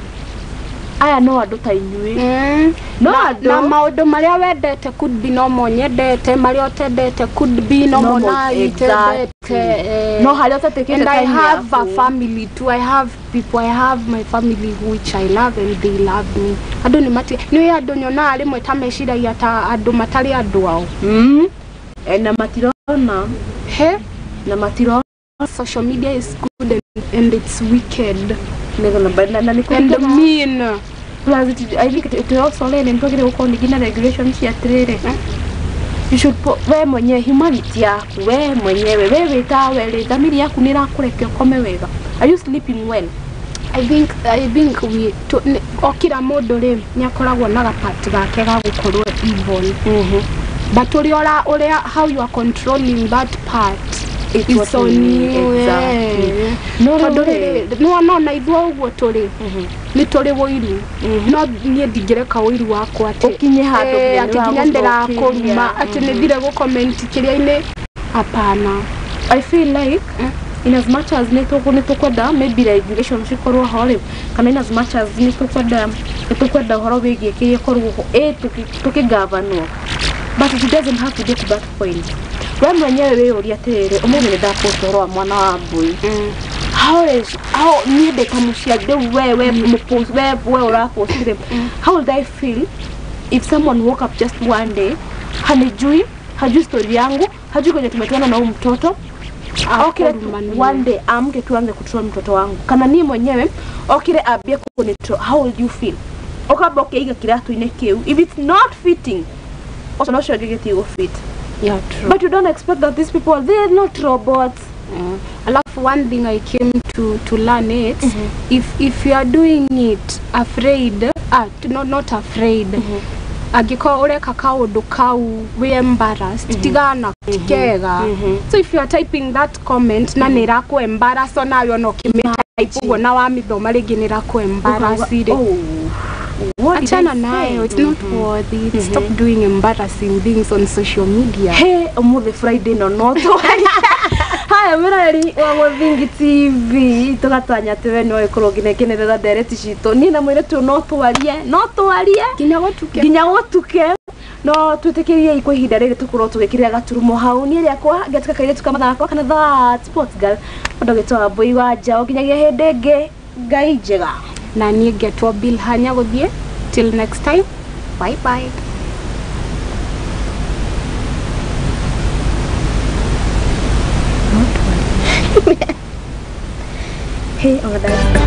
aya no andũ ta inyuĩ no andũ
na maũndũ marĩa wendete could be no mo nyendete marĩa ũtendete could be no mo na itendete
no harĩa ũtatekete.
And I have a family too. I have people, I have my family which I love and they love me. Andũ nĩ mati nĩ andũ nyonaga rĩmwe ta meciragia ta andũ matarĩ andũ ao
na matirona
he
na matirona.
Social media is good and it's wicked
and
mean.
Plus it, I think it also learn and twagire gukorwo ningĩ na regulations cia atĩrĩrĩ you should put we mwenyewe humanity yaku we mwenyewe we wĩtawe rĩ thamiri yaku nĩ ĩrakũreke ũkome wega. Are you sleeping well?
I think we o kila mũndũ rĩ nĩ akoragwo na gapart gake ga gũkorwo evil. But ũrĩa how you are controlling that part it's on you.
Exactly. No
no no na ithuĩ ũguo tũrĩ nĩ tũrĩ wũiru no niĩ ndingĩreka wũiru wakwa atĩ
ũkinye handũ
atĩ nginya ndĩrakũruma atĩ nĩ thire gũ comment kĩrĩa-inĩ hapana.
I feel like in as much as nĩ tũkwenda maybe regulation cikorwo ho rĩ kana in as much as nĩ tũkwenda ũhoro wĩgiĩ kĩrĩa ĩkorwo ho tũkĩgavanwo But it doesn't have to get to that point. We mwenyewe wĩyũrie atĩrĩrĩ, ũmũthĩ nĩ ndapost ũhoro wa mwana wa mbui. How is how niĩ ndĩ ta mũciari rĩu we mũpost we ũrapostire, how would I feel if someone woke up just one day, hanijui, hajui story yangu, hajui kwenye tumetoana na huyu mtoto, okire tu one day amke tuanze kutroll mtoto wangu, kana niĩ mwenyewe okire ambie kunitroll, how would you feel? Ukamba ũkĩiga kĩratũ-inĩ kĩu, if it's not fitting, ũcio nocio gĩgĩtigũ fit.
Yeah, true.
But you don't expect that these people, they are not robots.
Alafu one thing I came to learn it, if you are doing it afraid, no, not afraid, angĩkorwo ũreka kaũndũ kau wĩ embarrassed, tigana tikega. So if you are typing that comment na nĩ ĩrakũ embarrass, onawe ona ũkĩmĩtype ũguo na wamĩthoma rĩngĩ nĩ ĩrakũ embarrass rĩ,
Oh, what did I
achana
say?
Nayo, it's not worth it. Stop doing embarrassing things on social media.
He umuthi Friday no twaria haya mwiroreri wa Muthingi TV, tugatanya atĩ we no ĩkorwo nginya ndereti citũ niĩ na mũirĩtu ũyũ, no twarie, no twarie
nginya gũtuke.
Nginya gũtuke, no twĩtĩkĩriei kwa ihinda rĩrĩ tũkorwo tũgĩkĩrĩra gaturumo hau. Niĩ rĩakwa ngatuĩka kairĩtu ka mathako kana that sports girl, mũndũ ũgĩtwa Wambui wa Njaũ. Nginyagia hĩndĩ ĩngĩ, Ngai njega.
Na niĩ ngetwo Bill Hanya gũthiĩ. Till next time, bye bye.
Hey, ona.